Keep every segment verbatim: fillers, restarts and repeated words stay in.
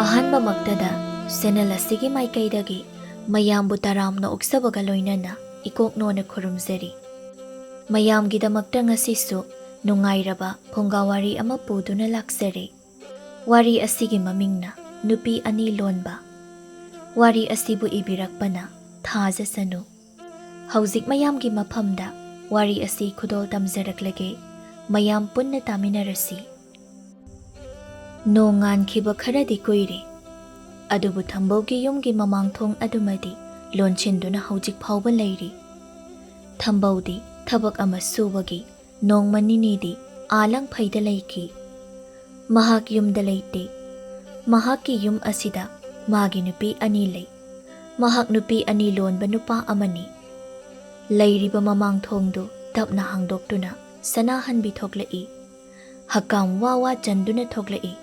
ꯑꯍꯥꯟꯕꯃꯛꯇꯗ channel ꯑꯁꯤꯒꯤ ꯃꯥꯏꯀꯩꯗꯒꯤ ꯃꯌꯥꯝꯕꯨ ꯇꯔꯥꯝꯅ ꯑꯣꯛꯆꯕꯒ ꯂꯣꯏꯅꯅ ꯏꯀꯣꯛ ꯅꯣꯟꯅ ꯈꯨꯔꯨꯝꯖꯔꯤ꯫ ꯃꯌꯥꯝꯒꯤꯗꯃꯛꯇ ꯉꯁꯤꯁꯨ ꯅꯨꯡꯉꯥꯏꯔꯕ ꯐꯨꯡꯒꯥ ꯋꯥꯔꯤ ꯑꯃ ꯄꯨꯗꯨꯅ ꯂꯥꯛꯆꯔꯤ꯫ ꯋꯥꯔꯤ ꯑꯁꯤꯒꯤ ꯃꯃꯤꯡꯅ ꯅꯨꯄꯤ ꯑꯅꯤ ꯂꯣꯟꯕ꯫ ꯋꯥꯔꯤ ꯑꯁꯤꯕꯨ ꯏꯕꯤꯔꯛꯄꯅ ꯊꯥꯖꯁꯅꯨ꯫ ꯍꯧꯖꯤꯛ ꯃꯌꯥꯝꯒꯤ ꯃꯐꯝꯗ ꯋꯥꯔꯤ ꯑꯁꯤ ꯈꯨꯗꯣꯜ ꯇꯝꯖꯔꯛꯂꯒꯦ꯫ ꯃꯌꯥꯝ ꯄꯨꯟꯅ ꯇꯥꯃꯤꯟꯅꯔꯁꯤ꯫ ꯅꯣꯡ ꯉꯥꯟꯈꯤꯕ ꯈꯔꯗꯤ ꯀꯨꯏꯔꯦ, ꯑꯗꯨꯕꯨ ꯊꯝꯕꯧꯒꯤ ꯌꯨꯝꯒꯤ ꯃꯃꯥꯡ ꯊꯣꯡ ꯑꯗꯨꯃꯗꯤ ꯂꯣꯟꯁꯤꯟꯗꯨꯅ ꯍꯧꯖꯤꯛ ꯐꯥꯎꯕ ꯂꯩꯔꯤ꯫ ꯊꯝꯕꯧꯗꯤ ꯊꯕꯛ ꯑꯃ ꯁꯨꯕꯒꯤ ꯅꯣꯡꯃ ꯅꯤꯅꯤꯗꯤ ꯑꯥ ꯂꯪꯐꯩꯗ ꯂꯩꯈꯤ꯫ ꯃꯍꯥꯛ ꯌꯨꯝꯗ ꯂꯩꯇꯦ꯫ ꯃꯍꯥꯛꯀꯤ ꯌꯨꯝ ꯑꯁꯤꯗ ꯃꯥꯒꯤ ꯅꯨꯄꯤ ꯑꯅꯤ ꯂꯩ꯫ ꯃꯍꯥꯛ ꯅꯨꯄꯤ ꯑꯅꯤ ꯂꯣꯟꯕ ꯅꯨꯄꯥ ꯑꯃꯅꯤ꯫ ꯂꯩꯔꯤꯕ ꯃꯃꯥꯡ ꯊꯣꯡꯗꯨ ꯇꯞꯅ ꯍꯥꯡꯗꯣꯛꯇꯨꯅ ꯁꯅꯥꯍꯟꯕꯤ ꯊꯣꯛꯂꯛꯏ꯫ ꯍꯛꯀꯥꯝ ꯋꯥ ꯋꯥ ꯆꯟꯗꯨꯅ ꯊꯣꯛꯂꯛꯏ꯫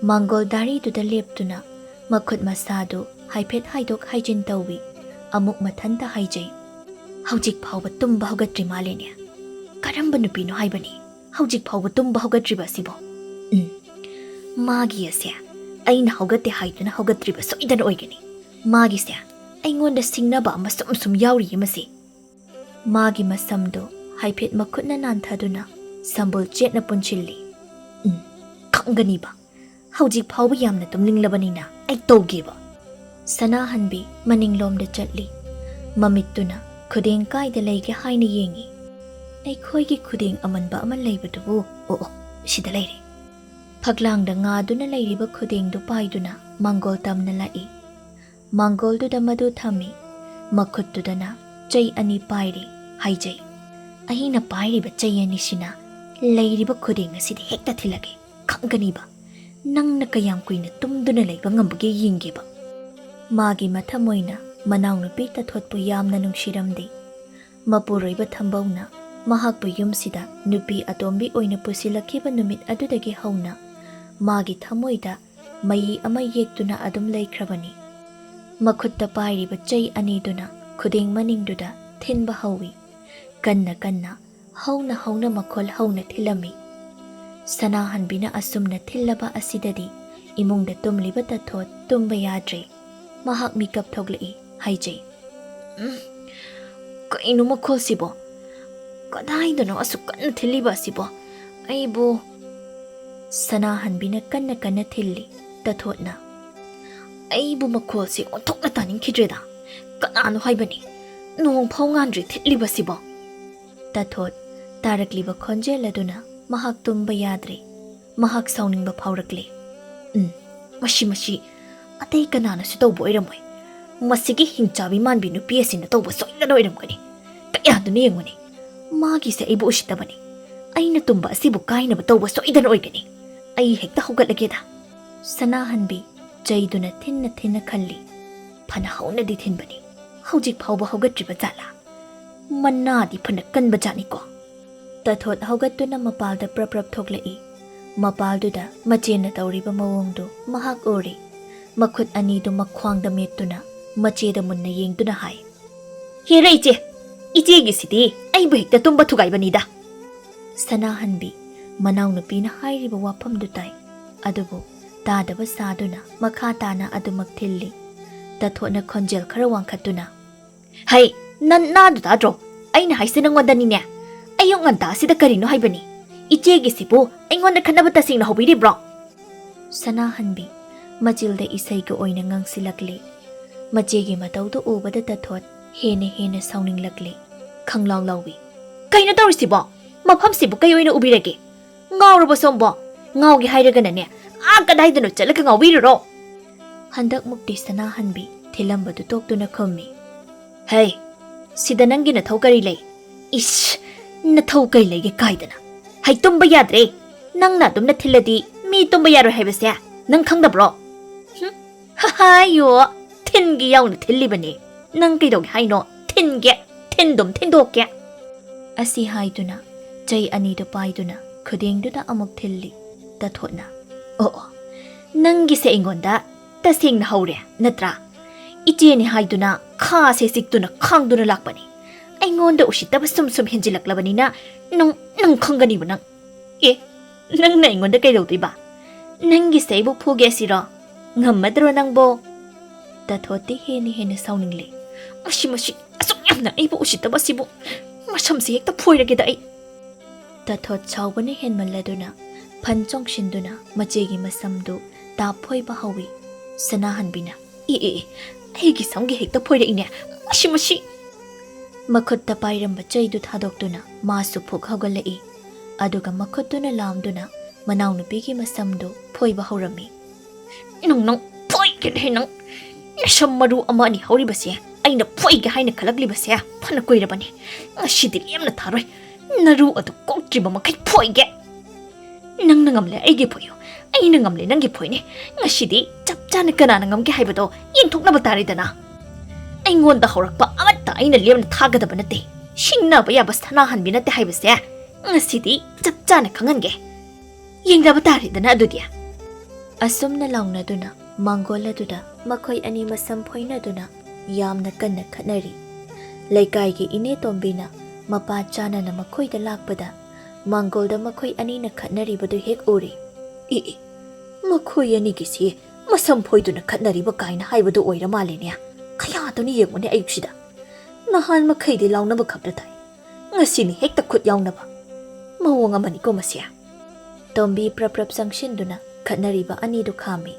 ꯃꯥꯡꯒꯣꯜ ꯗꯥꯔꯤꯗꯨꯗ ꯂꯦꯞꯇꯨꯅ ꯃꯈꯨꯠ ꯃꯁꯥꯗꯨ ꯍꯥꯏꯐꯦꯠ ꯍꯥꯏꯗꯣꯛ ꯍꯥꯏꯖꯤꯟ ꯇꯧꯏ꯫ ꯑꯃꯨꯛ ꯃꯊꯟꯇ ꯍꯥꯏꯖꯩ, "ꯍꯧꯖꯤꯛ ꯐꯥꯎꯕ ꯇꯨꯝꯕ ꯍꯧꯒꯠꯇ꯭ꯔꯤ ꯃꯥꯜꯂꯦꯅꯦ꯫ ꯀꯔꯝꯕ ꯅꯨꯄꯤꯅꯣ ꯍꯥꯏꯕꯅꯤ ꯍꯧꯖꯤꯛ ꯐꯥꯎꯕ ꯇꯨꯝꯕ ꯍꯧꯒꯠꯇ꯭ꯔꯤꯕ ꯑꯁꯤꯕꯣ? ꯎꯝ, ꯃꯥꯒꯤ ꯑꯁꯦ ꯑꯩꯅ ꯍꯧꯒꯠꯇꯦ ꯍꯥꯏꯗꯨꯅ ꯍꯧꯒꯠꯇ꯭ꯔꯤꯕ ꯁꯣꯏꯗꯅ ꯑꯣꯏꯒꯅꯤ꯫ ꯃꯥꯒꯤꯁꯦ ꯑꯩꯉꯣꯟꯗ ꯁꯤꯡꯅꯕ ꯑꯃ ꯁꯨꯝ ꯁꯨꯝ ꯌꯥꯎꯔꯤꯌꯦ ꯃꯁꯤ꯫" ꯃꯥꯒꯤ ꯃꯁꯝꯗꯨ ꯍꯥꯏꯐꯦꯠ ꯃꯈꯨꯠꯅ ꯅꯥꯟꯊꯗꯨꯅ ꯁꯝꯕꯨꯜ ꯆꯦꯠꯅ ꯄꯨꯟꯁꯤꯜꯂꯤ꯫ "ꯎꯝ, ꯈꯪꯒꯅꯤꯕ꯫ ꯍꯧꯖꯤꯛ ꯐꯥꯎꯕ ꯌꯥꯝꯅ ꯇꯨꯝꯅꯤꯡꯂꯕꯅꯤꯅ ꯑꯩ ꯇꯧꯒꯦꯕ꯫" ꯁꯅꯥꯍꯟꯕꯤ ꯃꯅꯤꯡꯂꯣꯝꯗ ꯆꯠꯂꯤ꯫ ꯃꯃꯤꯠꯇꯨꯅ ꯈꯨꯗꯦꯡ ꯀꯥꯏꯗ ꯂꯩꯒꯦ ꯍꯥꯏꯅ ꯌꯦꯡꯏ꯫ "ꯑꯩꯈꯣꯏꯒꯤ ꯈꯨꯗꯦꯡ ꯑꯃꯟꯕ ꯑꯃ ꯂꯩꯕꯗꯨꯕꯨ, ꯑꯣ, ꯑꯣ, ꯁꯤꯗ ꯂꯩꯔꯦ꯫" ꯐꯛꯂꯥꯡꯗ ꯉꯥꯗꯨꯅ ꯂꯩꯔꯤꯕ ꯈꯨꯗꯦꯡꯗꯨ ꯄꯥꯏꯗꯨꯅ ꯃꯥꯡꯒꯣꯜ ꯇꯝꯅ ꯂꯥꯛꯏ꯫ ꯃꯥꯡꯒꯣꯜꯗꯨꯗ ꯃꯗꯨ ꯊꯝꯃꯤ꯫ ꯃꯈꯨꯠꯇꯨꯗꯅ ꯆꯩ ꯑꯅꯤ ꯄꯥꯏꯔꯤ꯫ ꯍꯥꯏꯖꯩ, "ꯑꯩꯅ ꯄꯥꯏꯔꯤꯕ ꯆꯩ ꯑꯅꯤꯁꯤꯅ ꯂꯩꯔꯤꯕ ꯈꯨꯗꯦꯡ ꯑꯁꯤꯗ ꯍꯦꯛꯇ ꯊꯤꯜꯂꯒꯦ꯫ ꯈꯪꯒꯅꯤꯕ꯫ ꯅꯪꯅ ꯀꯌꯥꯝ ꯀꯨꯏꯅ ꯇꯨꯝꯗꯨꯅ ꯂꯩꯕ ꯉꯝꯕꯒꯦ ꯌꯦꯡꯒꯦꯕ꯫" ꯃꯥꯒꯤ ꯃꯊꯃꯣꯏꯅ ꯃꯅꯥꯎꯅꯨꯄꯤ ꯇꯊꯣꯠꯄꯨ ꯌꯥꯝꯅ ꯅꯨꯡꯁꯤꯔꯝꯗꯦ꯫ ꯃꯄꯨꯔꯣꯏꯕ ꯊꯝꯕꯧꯅ ꯃꯍꯥꯛꯄꯨ ꯌꯨꯝꯁꯤꯗ ꯅꯨꯄꯤ ꯑꯇꯣꯝꯕꯤ ꯑꯣꯏꯅ ꯄꯨꯁꯤꯜꯂꯛꯈꯤꯕ ꯅꯨꯃꯤꯠ ꯑꯗꯨꯗꯒꯤ ꯍꯧꯅ ꯃꯥꯒꯤ ꯊꯃꯣꯏꯗ ꯃꯌꯤ ꯑꯃ ꯌꯦꯛꯇꯨꯅ ꯑꯗꯨꯝ ꯂꯩꯈ꯭ꯔꯕꯅꯤ꯫ ꯃꯈꯨꯠꯇ ꯄꯥꯏꯔꯤꯕ ꯆꯩ ꯑꯅꯤꯗꯨꯅ ꯈꯨꯗꯦꯡ ꯃꯅꯤꯡꯗꯨꯗ ꯊꯤꯟꯕ ꯍꯧꯏ꯫ ꯀꯟꯅ ꯀꯟꯅ, ꯍꯧꯅ ꯍꯧꯅ ꯃꯈꯣꯜ ꯍꯧꯅ ꯊꯤꯜꯂꯝꯃꯤ꯫ ꯁꯅꯥꯍꯟꯕꯤꯅ ꯑꯁꯨꯝꯅ ꯊꯤꯜꯂꯕ ꯑꯁꯤꯗꯗꯤ ꯏꯃꯨꯡꯗ ꯇꯨꯝꯂꯤꯕ ꯇꯥꯊꯣꯠ ꯇꯨꯝꯕ ꯌꯥꯗ꯭ꯔꯦ꯫ ꯃꯍꯥꯛ ꯃꯤꯀꯞ ꯊꯣꯛꯂꯛꯏ꯫ ꯍꯥꯏꯖꯩ꯫ "ꯎꯝ, ꯀꯩꯅꯣ ꯃꯈꯣꯜꯁꯤꯕꯣ? ꯀꯗꯥꯏꯗꯅꯣ ꯑꯁꯨꯛ ꯀꯟꯅ ꯊꯤꯜꯂꯤꯕ ꯑꯁꯤꯕꯣ? ꯑꯩꯕꯨ?" ꯁꯅꯥꯍꯟꯕꯤꯅ ꯀꯟꯅ ꯀꯟꯅ ꯊꯤꯜꯂꯤ꯫ ꯇꯥꯊꯣꯠꯅ, "ꯑꯩꯕꯨ ꯃꯈꯣꯜꯁꯤ ꯑꯣꯟꯊꯣꯛꯅ ꯇꯥꯅꯤꯡꯈꯤꯗ꯭ꯔꯦꯗ꯫ ꯀꯅꯥꯅꯣ ꯍꯥꯏꯕꯅꯤ? ꯅꯣꯡ ꯐꯥꯎ ꯉꯥꯟꯗ꯭ꯔꯤ ꯊꯤꯠꯂꯤꯕꯁꯤꯕꯣ?" ꯇꯥꯊꯣꯠ ꯇꯥꯔꯛꯂꯤꯕ ꯈꯣꯟꯖꯦꯜ ꯑꯗꯨꯅ ꯃꯍꯥꯛ ꯇꯨꯝꯕ ꯌꯥꯗ꯭ꯔꯦ꯫ ꯃꯍꯥꯛ ꯁꯥꯎꯅꯤꯡꯕ ꯐꯥꯎꯔꯛꯂꯦ꯫ "ꯎꯝ, ꯃꯁꯤ, ꯃꯁꯤ ꯑꯇꯩ ꯀꯅꯥꯅꯁꯨ ꯇꯧꯕ ꯑꯣꯏꯔꯝꯃꯣꯏ꯫ ꯃꯁꯤꯒꯤ ꯍꯤꯡꯆꯥꯕꯤ ꯃꯥꯟꯕꯤ ꯅꯨꯄꯤ ꯑꯁꯤꯅ ꯇꯧꯕ ꯁꯣꯏꯗꯅ ꯑꯣꯏꯔꯝꯒꯅꯤ꯫ ꯀꯌꯥꯗꯨꯅ ꯌꯦꯡꯉꯨꯅꯦ꯫ ꯃꯥꯒꯤꯁꯦ ꯑꯩꯕꯨ ꯎꯁꯤꯠꯇꯕꯅꯤ꯫ ꯑꯩꯅ ꯇꯨꯝꯕ ꯑꯁꯤꯕꯨ ꯀꯥꯏꯅꯕ ꯇꯧꯕ ꯁꯣꯏꯗꯅ ꯑꯣꯏꯒꯅꯤ꯫ ꯑꯩ ꯍꯦꯛꯇ ꯍꯧꯒꯠꯂꯒꯦꯗ꯫" ꯁꯅꯥꯍꯟꯕꯤ ꯆꯩꯗꯨꯅ ꯊꯤꯟꯅ ꯊꯤꯟꯅ ꯈꯜꯂꯤ꯫ "ꯐꯅ ꯍꯧꯅꯗꯤ ꯊꯤꯟꯕꯅꯤ꯫ ꯍꯧꯖꯤꯛ ꯐꯥꯎꯕ ꯍꯧꯒꯠꯇ꯭ꯔꯤꯕ ꯖꯥꯠꯂꯥ? ꯃꯅꯥꯗꯤ ꯐꯅ ꯀꯟꯕ ꯖꯥꯠꯅꯤꯀꯣ꯫" ꯇꯥꯊꯣꯠ ꯍꯧꯒꯠꯇꯨꯅ ꯃꯄꯥꯜꯗ ꯄ꯭ꯔꯞ ꯄ꯭ꯔꯞ ꯊꯣꯛꯂꯛꯏ꯫ ꯃꯄꯥꯜꯗꯨꯗ ꯃꯆꯦꯅ ꯇꯧꯔꯤꯕ ꯃꯑꯣꯡꯗꯨ ꯃꯍꯥꯛ ꯎꯔꯦ꯫ ꯃꯈꯨꯠ ꯑꯅꯤꯗꯨ ꯃꯈ꯭ꯋꯥꯡꯗ ꯃꯦꯠꯇꯨꯅ ꯃꯆꯦꯗ ꯃꯨꯟꯅ ꯌꯦꯡꯗꯨꯅ ꯍꯥꯏ, "ꯍꯦꯔꯦ ꯏꯆꯦ, ꯏꯆꯦꯒꯤꯁꯤꯗꯤ ꯑꯩꯕꯨ ꯍꯦꯛꯇ ꯇꯨꯝꯕ ꯊꯨꯒꯥꯏꯕꯅꯤꯗ꯫" ꯁꯅꯥꯍꯟꯕꯤ ꯃꯅꯥꯎꯅꯨꯄꯤꯅ ꯍꯥꯏꯔꯤꯕ ꯋꯥꯐꯝꯗꯨ ꯇꯥꯏ, ꯑꯗꯨꯕꯨ ꯇꯥꯗꯕ ꯁꯥꯗꯨꯅ ꯃꯈꯥ ꯇꯥꯅ ꯑꯗꯨꯃꯛ ꯊꯤꯜꯂꯤ꯫ ꯇꯥꯊꯣꯠꯅ ꯈꯣꯟꯖꯦꯜ ꯈꯔ ꯋꯥꯡꯈꯠꯇꯨꯅ, "ꯍꯩ, ꯅꯟ ꯅꯥꯗꯨ ꯇꯥꯗ꯭ꯔꯣ? ꯑꯩꯅ ꯍꯥꯏꯁꯦ ꯅꯪꯉꯣꯟꯗꯅꯤꯅꯦ꯫ ꯑꯌꯨꯛ ꯉꯟꯇꯥꯁꯤꯗ ꯀꯔꯤꯅꯣ ꯍꯥꯏꯕꯅꯤ? ꯏꯆꯦꯒꯤꯁꯤꯕꯨ ꯑꯩꯉꯣꯟꯗ ꯈꯠꯅꯕ ꯇꯁꯦꯡꯅ ꯍꯧꯕꯤꯔꯤꯕ꯭ꯔꯣ?" ꯁꯅꯥꯍꯟꯕꯤ ꯃꯆꯤꯜꯗ ꯏꯁꯩꯒ ꯑꯣꯏꯅ ꯉꯥꯡꯁꯤꯜꯂꯛꯂꯤ꯫ ꯃꯆꯦꯒꯤ ꯃꯇꯧꯗꯨ ꯎꯕꯗ ꯇꯥꯊꯣꯠ ꯍꯦꯟꯅ ꯍꯦꯟꯅ ꯁꯥꯎꯅꯤꯡꯂꯛꯂꯤ꯫ ꯈꯪꯂꯥꯎ ꯂꯥꯎꯏ, "ꯀꯩꯅꯣ ꯇꯧꯔꯤꯁꯤꯕꯣ? ꯃꯐꯝꯁꯤꯕꯨ ꯀꯩ ꯑꯣꯏꯅ ꯎꯕꯤꯔꯒꯦ? ꯉꯥꯎꯔꯕ ꯁꯣꯝꯕꯣ? ꯉꯥꯎꯒꯦ ꯍꯥꯏꯔꯒꯅꯅꯦ, ꯑꯥ ꯀꯗꯥꯏꯗꯅꯣ ꯆꯠꯂꯒ ꯉꯥꯎꯕꯤꯔꯨꯔꯣ꯫" ꯍꯟꯗꯛꯃꯨꯛꯇꯤ ꯁꯅꯥꯍꯟꯕꯤ ꯊꯤꯜꯂꯝꯕꯗꯨ ꯇꯣꯛꯇꯨꯅ ꯈꯨꯝꯃꯤ, "ꯍꯩ, ꯁꯤꯗ ꯅꯪꯒꯤ ꯅꯊꯧ ꯀꯔꯤ ꯂꯩ? ꯏꯁ, ꯅꯊꯧ ꯀꯩ ꯂꯩꯒꯦ ꯀꯥꯏꯗꯅ? ꯍꯩ, ꯇꯨꯝꯕ ꯌꯥꯗ꯭ꯔꯦ꯫ ꯅꯪꯅ ꯑꯗꯨꯝꯅ ꯊꯤꯜꯂꯗꯤ ꯃꯤ ꯇꯨꯝꯕ ꯌꯥꯔꯣꯏ ꯍꯥꯏꯕꯁꯦ ꯅꯪ ꯈꯪꯗꯕ꯭ꯔꯣ?" "ꯍꯨꯝ, ꯍꯥꯏꯌꯣ, ꯊꯤꯟꯒꯦ ꯌꯥꯎꯅ ꯊꯤꯜꯂꯤꯕꯅꯦ꯫ ꯅꯪ ꯀꯩꯗꯧꯒꯦ ꯍꯥꯏꯅꯣ? ꯊꯤꯟꯒꯦ, ꯊꯤꯟꯗꯨꯝ ꯊꯤꯟꯗꯣꯛꯀꯦ꯫" ꯑꯁꯤ ꯍꯥꯏꯗꯨꯅ ꯆꯩ ꯑꯅꯤꯗꯨ ꯄꯥꯏꯗꯨꯅ ꯈꯨꯗꯦꯡꯗꯨꯗ ꯑꯃꯨꯛ ꯊꯤꯜꯂꯤ꯫ ꯇꯥꯊꯣꯠꯅ, "ꯑꯣ, ꯑꯣ, ꯅꯪꯒꯤꯁꯦ ꯑꯩꯉꯣꯟꯗ ꯇꯁꯦꯡꯅ ꯍꯧꯔꯦ ꯅꯠꯇ꯭ꯔꯥ? ꯏꯆꯦꯅꯤ ꯍꯥꯏꯗꯨꯅ ꯈꯥꯁꯦ ꯆꯤꯛꯇꯨꯅ ꯈꯥꯡꯗꯨꯅ ꯂꯥꯛꯄꯅꯤ꯫ ꯑꯩꯉꯣꯟꯗ ꯎꯁꯤꯠꯇꯕ ꯁꯨꯝ ꯁꯨꯝ ꯍꯦꯟꯖꯤꯜꯂꯛꯂꯕꯅꯤꯅ ꯅꯪ, ꯅꯪ ꯈꯪꯒꯅꯤꯕ ꯅꯪ꯫ ꯑꯦ, ꯅꯪꯅ ꯑꯩꯉꯣꯟꯗ ꯀꯩꯗꯧꯗꯣꯏꯕ? "ꯅꯪꯒꯤꯁꯦ ꯑꯩꯕꯨ ꯐꯨꯒꯦ ꯁꯤꯔꯣ? ꯉꯝꯃꯗ꯭ꯔꯣ ꯅꯪꯕꯣ?" ꯇꯥꯊꯣꯠꯇꯤ ꯍꯦꯟꯅ ꯍꯦꯟꯅ ꯁꯥꯎꯅꯤꯡꯂꯦ꯫ "ꯃꯁꯤ, ꯃꯁꯤ ꯑꯁꯨꯛ ꯌꯥꯝꯅ ꯑꯩꯕꯨ ꯎꯁꯤꯠꯇꯕ ꯑꯁꯤꯕꯨ! ꯃꯁꯝꯁꯤ ꯍꯦꯛꯇ ꯐꯣꯏꯔꯒꯦꯗ ꯑꯩ!" ꯇꯥꯊꯣꯠ ꯁꯥꯎꯕꯅ ꯍꯦꯟꯃꯜꯂꯗꯨꯅ ꯐꯟ ꯆꯣꯡꯁꯤꯟꯗꯨꯅ ꯃꯆꯦꯒꯤ ꯃꯁꯝꯗꯨ ꯇꯥꯞ ꯐꯣꯏꯕ ꯍꯧꯏ꯫ ꯁꯅꯥꯍꯟꯕꯤꯅ, "ꯑꯦ, ꯑꯦ, ꯑꯦ, ꯑꯩꯒꯤ ꯁꯝꯒꯤ ꯍꯦꯛꯇ ꯐꯣꯏꯔꯛꯏꯅꯦ! ꯃꯁꯤ, ꯃꯁꯤ!" ꯃꯈꯨꯠꯇ ꯄꯥꯏꯔꯝꯕ ꯆꯩꯗꯨ ꯊꯥꯗꯣꯛꯇꯨꯅ ꯃꯥꯁꯨ ꯐꯨꯛ ꯍꯧꯒꯠꯂꯛꯏ꯫ ꯑꯗꯨꯒ ꯃꯈꯨꯠꯇꯨꯅ ꯂꯥꯝꯗꯨꯅ ꯃꯅꯥꯎꯅꯨꯄꯤꯒꯤ ꯃꯁꯝꯗꯨ ꯐꯣꯏꯕ ꯍꯧꯔꯝꯃꯤ꯫ "ꯅꯪ, ꯅꯪ ꯐꯣꯏꯒꯦꯅꯦ ꯅꯪ! ꯅꯁꯝ ꯃꯔꯨ ꯑꯃ ꯑꯅꯤ ꯍꯧꯔꯤꯕꯁꯦ ꯑꯩꯅ ꯐꯣꯏꯒꯦ ꯍꯥꯏꯅ ꯈꯜꯂꯛꯂꯤꯕꯁꯦ ꯐꯅ ꯀꯨꯏꯔꯕꯅꯤ꯫ ꯉꯁꯤꯗꯤ ꯂꯦꯝꯅ ꯊꯥꯔꯣꯏ꯫ ꯅꯔꯨ ꯑꯗꯨ ꯀꯣꯛꯇ꯭ꯔꯤꯕ ꯃꯈꯩ ꯐꯣꯏꯒꯦ꯫ ꯅꯪꯅ ꯉꯝꯂꯦ ꯑꯩꯒꯤ ꯐꯣꯏꯌꯨ, ꯑꯩꯅ ꯉꯝꯂꯦ ꯅꯪꯒꯤ ꯐꯣꯏꯅꯤ꯫ ꯉꯁꯤꯗꯤ ꯆꯞ ꯆꯥꯅ ꯀꯅꯥꯅ ꯉꯝꯒꯦ ꯍꯥꯏꯕꯗꯣ ꯌꯦꯡꯊꯣꯛꯅꯕ ꯇꯥꯔꯦꯗꯅ꯫ ꯑꯩꯉꯣꯟꯗ ꯍꯧꯔꯛꯄ ꯑꯃꯠꯇ ꯑꯩꯅ ꯂꯦꯝꯅ ꯊꯥꯒꯗꯕ ꯅꯠꯇꯦ꯫ ꯁꯤꯡꯅꯕ ꯌꯥꯕ ꯁꯅꯥꯍꯟꯕꯤ ꯅꯠꯇꯦ ꯍꯥꯏꯕꯁꯦ ꯉꯁꯤꯗꯤ ꯆꯞ ꯆꯥꯅ ꯈꯪꯍꯟꯒꯦ꯫ ꯌꯦꯡꯅꯕ ꯇꯥꯔꯦꯗꯅ ꯑꯗꯨꯗꯤ꯫" ꯑꯁꯨꯝꯅ ꯂꯥꯎꯅꯗꯨꯅ ꯃꯥꯡꯒꯣꯜ ꯑꯗꯨꯗ ꯃꯈꯣꯏ ꯑꯅꯤ ꯃꯁꯝ ꯐꯣꯏꯅꯗꯨꯅ ꯌꯥꯝꯅ ꯀꯟꯅ ꯈꯠꯅꯔꯤ꯫ ꯂꯩꯀꯥꯏꯒꯤ ꯏꯅꯦ ꯇꯣꯝꯕꯤꯅ ꯃꯄꯥ ꯆꯥꯅꯅ ꯃꯈꯣꯏꯗ ꯂꯥꯛꯄꯗ ꯃꯥꯡꯒꯣꯜꯗ ꯃꯈꯣꯏ ꯑꯅꯤꯅ ꯈꯠꯅꯔꯤꯕꯗꯨ ꯍꯦꯛ ꯎꯔꯦ꯫ "ꯑꯦ, ꯑꯦ, ꯃꯈꯣꯏ ꯑꯅꯤꯒꯤꯁꯤ ꯃꯁꯝ ꯐꯣꯏꯗꯨꯅ ꯈꯠꯅꯔꯤꯕ ꯀꯥꯏꯅ ꯍꯥꯏꯕꯗꯨ ꯑꯣꯏꯔ ꯃꯥꯜꯂꯦꯅꯦ꯫ ꯀꯌꯥꯗꯅꯤ ꯌꯦꯡꯉꯨꯅꯦ ꯑꯌꯨꯛꯁꯤꯗ꯫ ꯅꯍꯥꯟ ꯃꯈꯩꯗꯤ ꯂꯥꯎꯅꯕ ꯈꯛꯇ ꯇꯥꯏ꯫ ꯉꯁꯤꯅꯤ ꯍꯦꯛꯇ ꯈꯨꯠ ꯌꯥꯎꯅꯕ꯫ ꯃꯑꯣꯡ ꯑꯃꯅꯤꯀꯣ ꯃꯁꯤ꯫" ꯇꯣꯝꯕꯤ ꯄ꯭ꯔꯞ ꯄ꯭ꯔꯞ ꯆꯪꯁꯤꯟꯗꯨꯅ ꯈꯠꯅꯔꯤꯕ ꯑꯅꯤꯗꯨ ꯈꯥꯝꯃꯤ꯫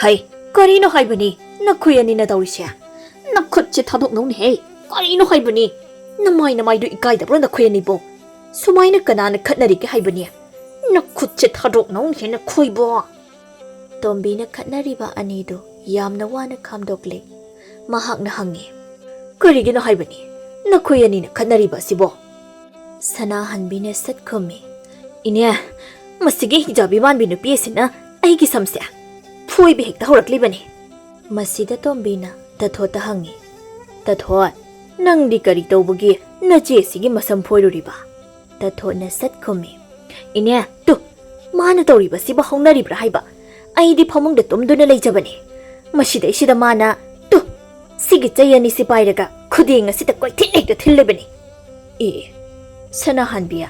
"ꯍꯩ, ꯀꯔꯤꯅꯣ ꯍꯥꯏꯕꯅꯤ ꯅꯈꯣꯏ ꯑꯅꯤꯅ ꯇꯧꯔꯤꯁꯦ? ꯅꯈꯨꯠꯁꯦ ꯊꯥꯗꯣꯛꯅꯧꯅꯦꯍꯦ꯫ ꯀꯔꯤꯅꯣ ꯍꯥꯏꯕꯅꯤ? ꯅꯃꯥꯏ ꯅꯃꯥꯏꯗꯨ ꯏꯀꯥꯏꯗꯕ꯭ꯔꯣ ꯅꯈꯣꯏ ꯑꯅꯤꯕꯨ? ꯁꯨꯃꯥꯏꯅ ꯀꯅꯥꯅ ꯈꯠꯅꯔꯤꯒꯦ ꯍꯥꯏꯕꯅꯤ? ꯅꯈꯨꯠꯁꯦ ꯊꯥꯗꯣꯛꯅꯧꯅꯦꯍꯦ ꯅꯈꯣꯏꯕꯨ!" ꯇꯣꯝꯕꯤꯅ ꯈꯠꯅꯔꯤꯕ ꯑꯅꯤꯗꯨ ꯌꯥꯝꯅ ꯋꯥꯅ ꯈꯥꯝꯗꯣꯛꯂꯦ꯫ ꯃꯍꯥꯛꯅ ꯍꯪꯉꯤ, "ꯀꯔꯤꯒꯤꯅꯣ ꯍꯥꯏꯕꯅꯤ ꯅꯈꯣꯏ ꯑꯅꯤꯅ ꯈꯠꯅꯔꯤꯕ ꯑꯁꯤꯕꯣ?" ꯁꯅꯥꯍꯟꯕꯤꯅ ꯁꯠ ꯈꯨꯝꯃꯤ, "ꯏꯅꯦ, ꯃꯁꯤꯒꯤ ꯍꯤꯡꯆꯥꯕꯤ ꯃꯥꯟꯕꯤ ꯅꯨꯄꯤ ꯑꯁꯤꯅ ꯑꯩꯒꯤ ꯁꯝꯁꯦ ꯐꯣꯏꯕ ꯍꯦꯛꯇ ꯍꯧꯔꯛꯂꯤꯕꯅꯤ꯫" ꯃꯁꯤꯗ ꯇꯣꯝꯕꯤꯅ ꯇꯥꯊꯣꯠꯇ ꯍꯪꯉꯤ, "ꯇꯥꯊꯣꯠ, ꯅꯪꯗꯤ ꯀꯔꯤ ꯇꯧꯕꯒꯤ ꯅꯆꯦ ꯑꯁꯤꯒꯤ ꯃꯁꯝ ꯐꯣꯏꯔꯨꯔꯤꯕ?" ꯇꯥꯊꯣꯠꯅ ꯁꯠ ꯈꯨꯝꯃꯤ, "ꯏꯅꯦ, ꯇꯨ, ꯃꯥꯅ ꯇꯧꯔꯤꯕꯁꯤꯕꯨ ꯍꯧꯅꯔꯤꯕ꯭ꯔꯥ ꯍꯥꯏꯕ? ꯑꯩꯗꯤ ꯐꯃꯨꯡꯗ ꯇꯨꯝꯗꯨꯅ ꯂꯩꯖꯕꯅꯤ꯫ ꯃꯁꯤꯗꯩꯁꯤꯗ ꯃꯥꯅ, ꯇꯨ, ꯁꯤꯒꯤ ꯆꯩ ꯑꯅꯤꯁꯤ ꯄꯥꯏꯔꯒ ꯈꯨꯗꯦꯡ ꯑꯁꯤꯗ ꯀꯣꯏꯊꯤꯜ ꯍꯦꯛꯇ ꯊꯤꯜꯂꯤꯕꯅꯤ꯫" "ꯑꯦ, ꯁꯅꯥꯍꯟꯕꯤ,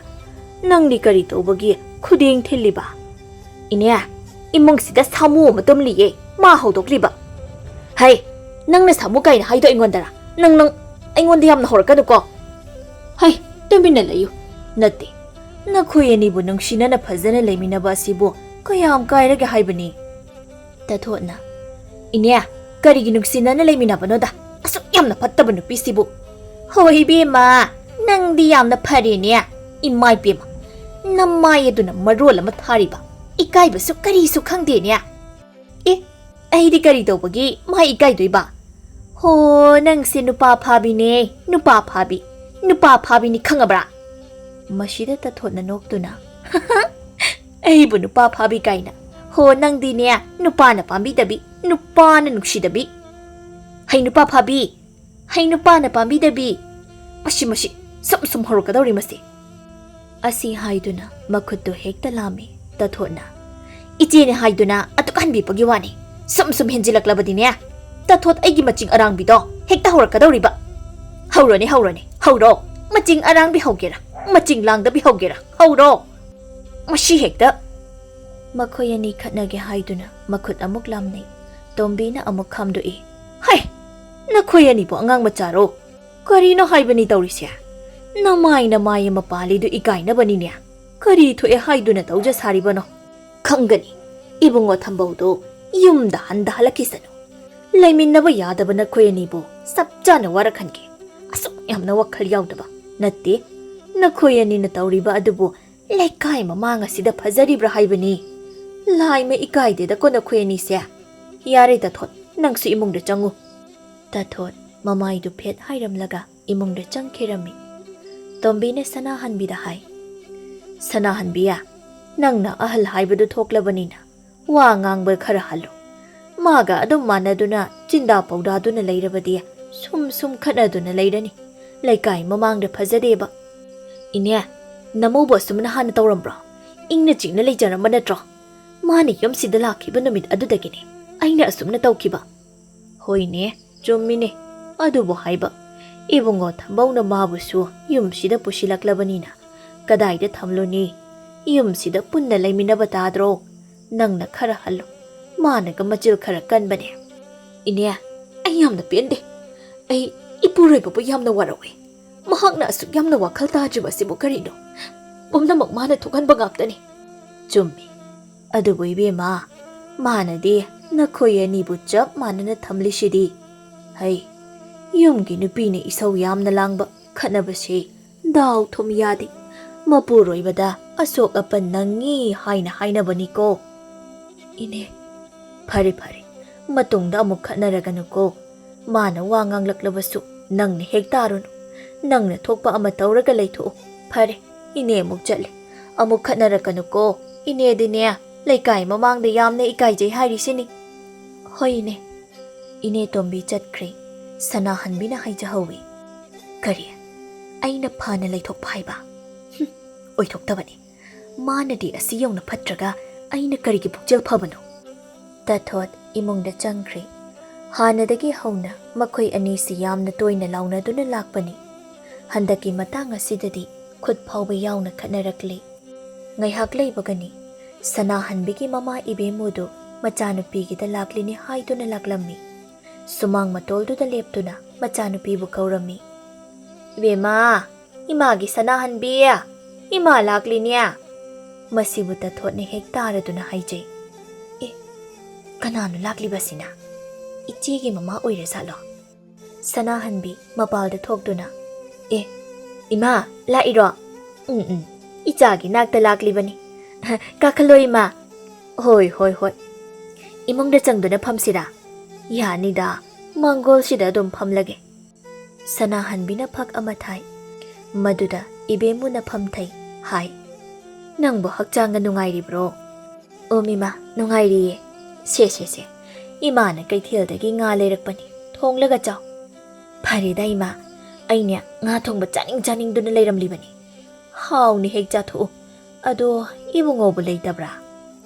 ꯅꯪꯗꯤ ꯀꯔꯤ ꯇꯧꯕꯒꯤ ꯈꯨꯗꯦꯡ ꯊꯤꯜꯂꯤꯕ?" "ꯏꯅꯦ, ꯏꯃꯨꯡꯁꯤꯗ ꯁꯥꯃꯨ ꯑꯃ ꯇꯨꯝꯂꯤꯌꯦ, ꯃꯥ ꯍꯧꯗꯣꯛꯂꯤꯕ꯫ ꯍꯩ, ꯅꯪꯅ ꯁꯥꯃꯨ ꯀꯥꯏꯅ ꯍꯥꯏꯗꯣ ꯑꯩꯉꯣꯟꯗꯔ? ꯅꯪ, ꯅꯪ ꯑꯩꯉꯣꯟꯗ ꯌꯥꯝꯅ ꯍꯧꯔꯛꯀꯅꯨꯀꯣ꯫ ꯍꯩ, ꯇꯨꯃꯤꯟꯅ ꯂꯩꯌꯨ꯫ ꯅꯠꯇꯦ, ꯅꯈꯣꯏ ꯑꯅꯤꯕꯨ ꯅꯨꯡꯁꯤꯅꯅ ꯐꯖꯅ ꯂꯩꯃꯤꯟꯅꯕ ꯑꯁꯤꯕꯨ ꯀꯌꯥꯝ ꯀꯥꯏꯔꯒꯦ ꯍꯥꯏꯕꯅꯤ? ꯇꯥꯊꯣꯠꯅ, "ꯏꯅꯦ, ꯀꯔꯤꯒꯤ ꯅꯨꯡꯁꯤꯅꯅ ꯂꯩꯃꯤꯟꯅꯕꯅꯣꯗ? ꯑꯁꯨꯛ ꯌꯥꯝꯅ ꯐꯠꯇꯕ ꯅꯨꯄꯤꯁꯤꯕꯨ!" "ꯍꯣꯏ ꯏꯕꯦꯝꯃ, ꯅꯪꯗꯤ ꯌꯥꯝꯅ ꯐꯔꯦꯅꯦ꯫ ꯏꯃꯥ ꯏꯕꯦꯝꯃ, ꯅꯃꯥꯏ ꯑꯗꯨꯅ ꯃꯔꯣꯜ ꯑꯃ ꯊꯥꯔꯤꯕ, ꯏꯀꯥꯏꯕꯁꯨ ꯀꯔꯤꯁꯨ ꯈꯪꯗꯦꯅꯦ꯫" "ꯑꯦ, ꯑꯩꯗꯤ ꯀꯔꯤ ꯇꯧꯕꯒꯤ ꯃꯥ ꯏꯀꯥꯏꯗꯣꯏꯕ? ꯍꯣ, ꯅꯪꯁꯦ ꯅꯨꯄꯥ ꯐꯥꯕꯤꯅꯦ, ꯅꯨꯄꯥ ꯐꯥꯕꯤ, ꯅꯨꯄꯥ ꯐꯥꯕꯤꯅꯤ, ꯈꯪꯉꯕ꯭ꯔꯥ?" ꯃꯁꯤꯗ ꯇꯥꯊꯣꯠꯅ ꯅꯣꯛꯇꯨꯅ, "ꯑꯩꯕꯨ ꯅꯨꯄꯥ ꯐꯥꯕꯤ ꯀꯥꯏꯅ? ꯍꯣ, ꯅꯪꯗꯤꯅꯦ, ꯅꯨꯄꯥꯅ ꯄꯥꯝꯕꯤꯗꯕꯤ, ꯅꯨꯄꯥꯅ ꯅꯨꯡꯁꯤꯗꯕꯤ꯫ ꯍꯩ, ꯅꯨꯄꯥ ꯐꯥꯕꯤ, ꯍꯩ, ꯅꯨꯄꯥꯅ ꯄꯥꯝꯕꯤꯗꯕꯤ꯫ ꯃꯁꯤ, ꯃꯁꯤ, ꯁꯨꯝ ꯁꯨꯝ ꯍꯧꯔꯛꯀꯗꯧꯔꯤ ꯃꯁꯤ꯫" ꯑꯁꯤ ꯍꯥꯏꯗꯨꯅ ꯃꯈꯨꯠꯇꯨ ꯍꯦꯛꯇ ꯂꯥꯝꯃꯤ ꯇꯥꯊꯣꯠꯅ꯫ "ꯏꯆꯦꯅꯦ ꯍꯥꯏꯗꯨꯅ ꯑꯗꯨꯛ ꯍꯟꯕꯤꯕꯒꯤ ꯋꯥꯅꯤ꯫ ꯁꯨꯝ ꯁꯨꯝ ꯍꯦꯟꯖꯤꯜꯂꯛꯂꯕꯗꯤꯅꯦ, ꯇꯥꯊꯣꯠ ꯑꯩꯒꯤ ꯃꯆꯤꯡ ꯑꯔꯥꯡꯕꯤꯗꯣ ꯍꯦꯛꯇ ꯍꯧꯔꯛꯀꯗꯧꯔꯤꯕ꯫" "ꯍꯧꯔꯅꯤ, ꯍꯧꯔꯅꯤ, ꯍꯧꯔꯣ꯫ ꯃꯆꯤꯡ ꯑꯔꯥꯡꯕꯤ ꯍꯧꯒꯦꯔꯥ, ꯃꯆꯤꯡ ꯂꯥꯡꯗꯕꯤ ꯍꯧꯒꯦꯔꯥ, ꯍꯧꯔꯣ꯫ ꯃꯁꯤ ꯍꯦꯛꯇ꯫" ꯃꯈꯣꯏ ꯑꯅꯤ ꯈꯠꯅꯒꯦ ꯍꯥꯏꯗꯨꯅ ꯃꯈꯨꯠ ꯑꯃꯨꯛ ꯂꯥꯝꯅꯩ꯫ ꯇꯣꯝꯕꯤꯅ ꯑꯃꯨꯛ ꯈꯥꯝꯗꯣꯛꯏ꯫ "ꯍꯩ, ꯅꯈꯣꯏ ꯑꯅꯤꯕꯨ ꯑꯉꯥꯡ ꯃꯆꯥꯔꯣ? ꯀꯔꯤꯅꯣ ꯍꯥꯏꯕꯅꯤ ꯇꯧꯔꯤꯁꯦ? ꯅꯃꯥꯏ ꯅꯃꯥꯏ ꯑꯃ ꯄꯥꯜꯂꯤꯗꯨ ꯏꯀꯥꯏꯅꯕꯅꯤꯅꯦ꯫ ꯀꯔꯤ ꯊꯣꯛꯑꯦ ꯍꯥꯏꯗꯨꯅ ꯇꯧꯖ ꯁꯥꯔꯤꯕꯅꯣ? ꯈꯪꯒꯅꯤ, ꯏꯕꯨꯡꯉꯣ ꯊꯝꯕꯧꯗꯣ ꯌꯨꯝꯗ ꯍꯟꯗ ꯍꯜꯂꯛꯈꯤꯁꯅꯨ꯫ ꯂꯩꯃꯤꯟꯅꯕ ꯌꯥꯗꯕ ꯅꯈꯣꯏ ꯑꯅꯤꯕꯨ ꯆꯞ ꯆꯥꯅ ꯋꯥꯔꯛꯍꯟꯒꯦ꯫ ꯑꯁꯨꯛ ꯌꯥꯝꯅ ꯋꯥꯈꯜ ꯌꯥꯎꯗꯕ꯫ ꯅꯠꯇꯦ, ꯅꯈꯣꯏ ꯑꯅꯤꯅ ꯇꯧꯔꯤꯕ ꯑꯗꯨꯕꯨ ꯂꯩꯀꯥꯏ ꯃꯃꯥꯡ ꯑꯁꯤꯗ ꯐꯖꯔꯤꯕ꯭ꯔꯥ ꯍꯥꯏꯕꯅꯤ꯫ ꯂꯥꯏꯃ ꯏꯀꯥꯏꯗꯦꯗꯀꯣ ꯅꯈꯣꯏ ꯑꯅꯤꯁꯦ꯫ ꯌꯥꯔꯦ ꯇꯥꯊꯣꯠ, ꯅꯪꯁꯨ ꯏꯃꯨꯡꯗ ꯆꯪꯉꯨ꯫" ꯇꯥꯊꯣꯠ ꯃꯃꯥꯏꯗꯨ ꯐꯦꯠ ꯍꯥꯏꯔꯝꯂꯒ ꯏꯃꯨꯡꯗ ꯆꯪꯈꯤꯔꯝꯃꯤ꯫ ꯇꯣꯝꯕꯤꯅ ꯁꯅꯥꯍꯟꯕꯤꯗ ꯍꯥꯏ, "ꯁꯅꯥꯍꯟꯕꯤ, ꯅꯪꯅ ꯑꯍꯜ ꯍꯥꯏꯕꯗꯨ ꯊꯣꯛꯂꯕꯅꯤꯅ ꯋꯥ ꯉꯥꯡꯕ ꯈꯔ ꯍꯜꯂꯨ꯫ ꯃꯥꯒ ꯑꯗꯨꯝ ꯃꯥꯟꯅꯗꯨꯅ ꯆꯤꯟꯗꯥ ꯄꯧꯗꯥꯗꯨꯅ ꯂꯩꯔꯕꯗꯤ ꯁꯨꯝ ꯁꯨꯝ ꯈꯠꯅꯗꯨꯅ ꯂꯩꯔꯅꯤ꯫ ꯂꯩꯀꯥꯏ ꯃꯃꯥꯡꯗ ꯐꯖꯗꯦꯕ꯫" "ꯏꯅꯦ, ꯅꯃꯧꯕꯨ ꯑꯁꯨꯝꯅ ꯍꯥꯟꯅ ꯇꯧꯔꯝꯕ꯭ꯔꯣ? ꯏꯪꯅ ꯆꯤꯛꯅ ꯂꯩꯖꯔꯝꯕ ꯅꯠꯇ꯭ꯔꯣ? ꯃꯥꯅ ꯌꯨꯝꯁꯤꯗ ꯂꯥꯛꯈꯤꯕ ꯅꯨꯃꯤꯠ ꯑꯗꯨꯗꯒꯤꯅꯦ ꯑꯩꯅ ꯑꯁꯨꯝꯅ ꯇꯧꯈꯤꯕ꯫" "ꯍꯣꯏꯅꯦ, ꯆꯨꯝꯃꯤꯅꯦ꯫ ꯑꯗꯨꯕꯨ ꯍꯥꯏꯕ, ꯏꯕꯨꯡꯉꯣ ꯊꯝꯕꯧꯅ ꯃꯥꯕꯨꯁꯨ ꯌꯨꯝꯁꯤꯗ ꯄꯨꯁꯤꯜꯂꯛꯂꯕꯅꯤꯅ ꯀꯗꯥꯏꯗ ꯊꯝꯂꯨꯅꯤ? ꯌꯨꯝꯁꯤꯗ ꯄꯨꯟꯅ ꯂꯩꯃꯤꯟꯅꯕ ꯇꯥꯗ꯭ꯔꯣ? "ꯅꯪꯅ ꯈꯔ ꯍꯜꯂꯨ, ꯃꯥꯅꯒ ꯃꯆꯤꯜ ꯈꯔ ꯀꯟꯕꯅꯦ꯫" "ꯏꯅꯦ, ꯑꯩ ꯌꯥꯝꯅ ꯄꯦꯟꯗꯦ꯫ ꯑꯩ ꯏꯄꯨꯔꯣꯏꯕꯕꯨ ꯌꯥꯝꯅ ꯋꯥꯔꯧꯏ꯫ ꯃꯍꯥꯛꯅ ꯑꯁꯨꯛ ꯌꯥꯝꯅ ꯋꯥꯈꯜ ꯇꯥꯗ꯭ꯔꯤꯕꯁꯤꯕꯨ ꯀꯔꯤꯅꯣ? ꯄꯨꯝꯅꯃꯛ ꯃꯥꯅ ꯊꯣꯛꯍꯟꯕ ꯉꯥꯛꯇꯅꯤ꯫" "ꯆꯨꯝꯃꯤ꯫ ꯑꯗꯨꯕꯨ ꯏꯕꯦꯝꯃ, ꯃꯥꯅꯗꯤ ꯅꯈꯣꯏ ꯑꯅꯤꯕꯨ ꯆꯞ ꯃꯥꯟꯅꯅ ꯊꯝꯂꯤꯁꯤꯗꯤ꯫ ꯍꯩ, ꯌꯨꯝꯒꯤ ꯅꯨꯄꯤꯅ ꯏꯁꯧ ꯌꯥꯝꯅ ꯂꯥꯡꯕ, ꯈꯠꯅꯕꯁꯤ ꯗꯥꯎ ꯊꯨꯝ ꯌꯥꯗꯦ꯫ ꯃꯄꯨꯔꯣꯏꯕꯗ ꯑꯁꯣꯛ ꯑꯄꯟ ꯅꯪꯉꯤ ꯍꯥꯏꯅ ꯍꯥꯏꯅꯕꯅꯤꯀꯣ꯫" "ꯏꯅꯦ꯫" "ꯐꯔꯦ, ꯐꯔꯦ, ꯃꯇꯨꯡꯗ ꯑꯃꯨꯛ ꯈꯠꯅꯔꯒꯅꯨꯀꯣ꯫ ꯃꯥꯅ ꯋꯥ ꯉꯥꯡꯂꯛꯂꯕꯁꯨ ꯅꯪꯅ ꯍꯦꯛ ꯇꯥꯔꯨꯅꯨ꯫ ꯅꯪꯅ ꯊꯣꯛꯄ ꯑꯃ ꯇꯧꯔꯒ ꯂꯩꯊꯣꯛꯎ꯫ ꯐꯔꯦ, ꯏꯅꯦ ꯑꯃꯨꯛ ꯆꯠꯂꯦ꯫ ꯑꯃꯨꯛ ꯈꯠꯅꯔꯛꯀꯅꯨꯀꯣ꯫ ꯏꯅꯦꯗꯤꯅꯦ, ꯂꯩꯀꯥꯏ ꯃꯃꯥꯡꯗ ꯌꯥꯝꯅ ꯏꯀꯥꯏꯖꯩ ꯍꯥꯏꯔꯤꯁꯤꯅꯤ꯫" "ꯍꯣꯏ, ꯏꯅꯦ꯫" ꯏꯅꯦ ꯇꯣꯝꯕꯤ ꯆꯠꯈ꯭ꯔꯦ꯫ ꯁꯅꯥꯍꯟꯕꯤꯅ ꯍꯥꯏꯖꯍꯧꯏ, "ꯀꯔꯤ? ꯑꯩꯅ ꯐꯅ ꯂꯩꯊꯣꯛꯄ ꯍꯥꯏꯕ? ꯍꯨꯝ, ꯑꯣꯏꯊꯣꯛꯇꯕꯅꯤ꯫ ꯃꯥꯅꯗꯤ ꯑꯁꯤ ꯌꯧꯅ ꯐꯠꯇ꯭ꯔꯒ ꯑꯩꯅ ꯀꯔꯤꯒꯤ ꯄꯨꯛꯆꯦꯜ ꯐꯕꯅꯣ?" ꯇꯥꯊꯣꯠ ꯏꯃꯨꯡꯗ ꯆꯪꯈ꯭ꯔꯦ꯫ ꯍꯥꯟꯅꯗꯒꯤ ꯍꯧꯅ ꯃꯈꯣꯏ ꯑꯅꯤꯁꯤ ꯌꯥꯝꯅ ꯇꯣꯏꯅ ꯂꯥꯎꯅꯗꯨꯅ ꯂꯥꯛꯄꯅꯤ꯫ ꯍꯟꯗꯛꯀꯤ ꯃꯇꯥꯡ ꯑꯁꯤꯗꯗꯤ ꯈꯨꯠ ꯐꯥꯎꯕ ꯌꯥꯎꯅ ꯈꯠꯅꯔꯛꯂꯤ꯫ ꯉꯥꯏꯍꯥꯛ ꯂꯩꯕꯒꯅꯤ, ꯁꯅꯥꯍꯟꯕꯤꯒꯤ ꯃꯃꯥ ꯏꯕꯦꯝꯃꯨꯗꯨ ꯃꯆꯥꯅꯨꯄꯤꯒꯤꯗ ꯂꯥꯛꯂꯤꯅꯤ ꯍꯥꯏꯗꯨꯅ ꯂꯥꯛꯂꯝꯃꯤ꯫ ꯁꯨꯃꯥꯡ ꯃꯇꯣꯜꯗꯨꯗ ꯂꯦꯞꯇꯨꯅ ꯃꯆꯥꯅꯨꯄꯤꯕꯨ ꯀꯧꯔꯝꯃꯤ꯫ "ꯏꯕꯦꯝꯃ, ꯏꯃꯥꯒꯤ ꯁꯅꯥꯍꯟꯕꯤ, ꯏꯃꯥ ꯂꯥꯛꯂꯤꯅꯦ꯫" ꯃꯁꯤꯕꯨ ꯇꯥꯊꯣꯠꯅ ꯍꯦꯛ ꯇꯥꯔꯗꯨꯅ ꯍꯥꯏꯖꯩ, "ꯑꯦ, ꯀꯅꯥꯅꯣ ꯂꯥꯛꯂꯤꯕꯁꯤꯅ? ꯏꯆꯦꯒꯤ ꯃꯃꯥ ꯑꯣꯏꯔꯖꯥꯠꯂꯣ?" ꯁꯅꯥꯍꯟꯕꯤ ꯃꯄꯥꯜꯗ ꯊꯣꯛꯇꯨꯅ, "ꯑꯦ, ꯏꯃꯥ, ꯂꯥꯛꯏꯔꯣ? ꯎꯝ, ꯎꯝ, ꯏꯆꯥꯒꯤ ꯅꯥꯛꯇ ꯂꯥꯛꯂꯤꯕꯅꯤ꯫ ꯀꯥꯈꯠꯂꯣ, ꯏꯃꯥ꯫ ꯍꯣꯏ, ꯍꯣꯏ, ꯍꯣꯏ꯫ ꯏꯃꯨꯡꯗ ꯆꯪꯗꯨꯅ ꯐꯝꯁꯤꯔꯥ? ꯌꯥꯅꯤꯗ, ꯃꯥꯡꯒꯣꯜꯁꯤꯗ ꯑꯗꯨꯝ ꯐꯝꯂꯒꯦ꯫" ꯁꯅꯥꯍꯟꯕꯤꯅ ꯐꯛ ꯑꯃ ꯊꯥꯏ꯫ ꯃꯗꯨꯗ ꯏꯕꯦꯝꯃꯨꯅ ꯐꯝꯊꯩ꯫ ꯍꯥꯏ, "ꯅꯪꯕꯨ ꯍꯛꯆꯥꯡꯒ ꯅꯨꯡꯉꯥꯏꯔꯤꯕ꯭ꯔꯣ?" "ꯑꯣ ꯏꯃꯥ, ꯅꯨꯡꯉꯥꯏꯔꯤꯌꯦ꯫ ꯁꯦ, ꯁꯦ, ꯁꯦ, ꯏꯃꯥꯅ ꯀꯩꯊꯦꯜꯗꯒꯤ ꯉꯥ ꯂꯩꯔꯛꯄꯅꯤ, ꯊꯣꯡꯂꯒ ꯆꯥꯎ꯫" "ꯐꯔꯦꯗ ꯏꯃꯥ, ꯑꯩꯅꯦ ꯉꯥ ꯊꯣꯡꯕ ꯆꯥꯅꯤꯡ ꯆꯥꯅꯤꯡꯗꯨꯅ ꯂꯩꯔꯝꯂꯤꯕꯅꯤ꯫ ꯍꯥꯎꯅ ꯍꯦꯛ ꯆꯥꯊꯣꯛꯎ꯫ ꯑꯗꯣ ꯏꯕꯨꯡꯉꯣꯕꯨ ꯂꯩꯇꯕ꯭ꯔꯥ?"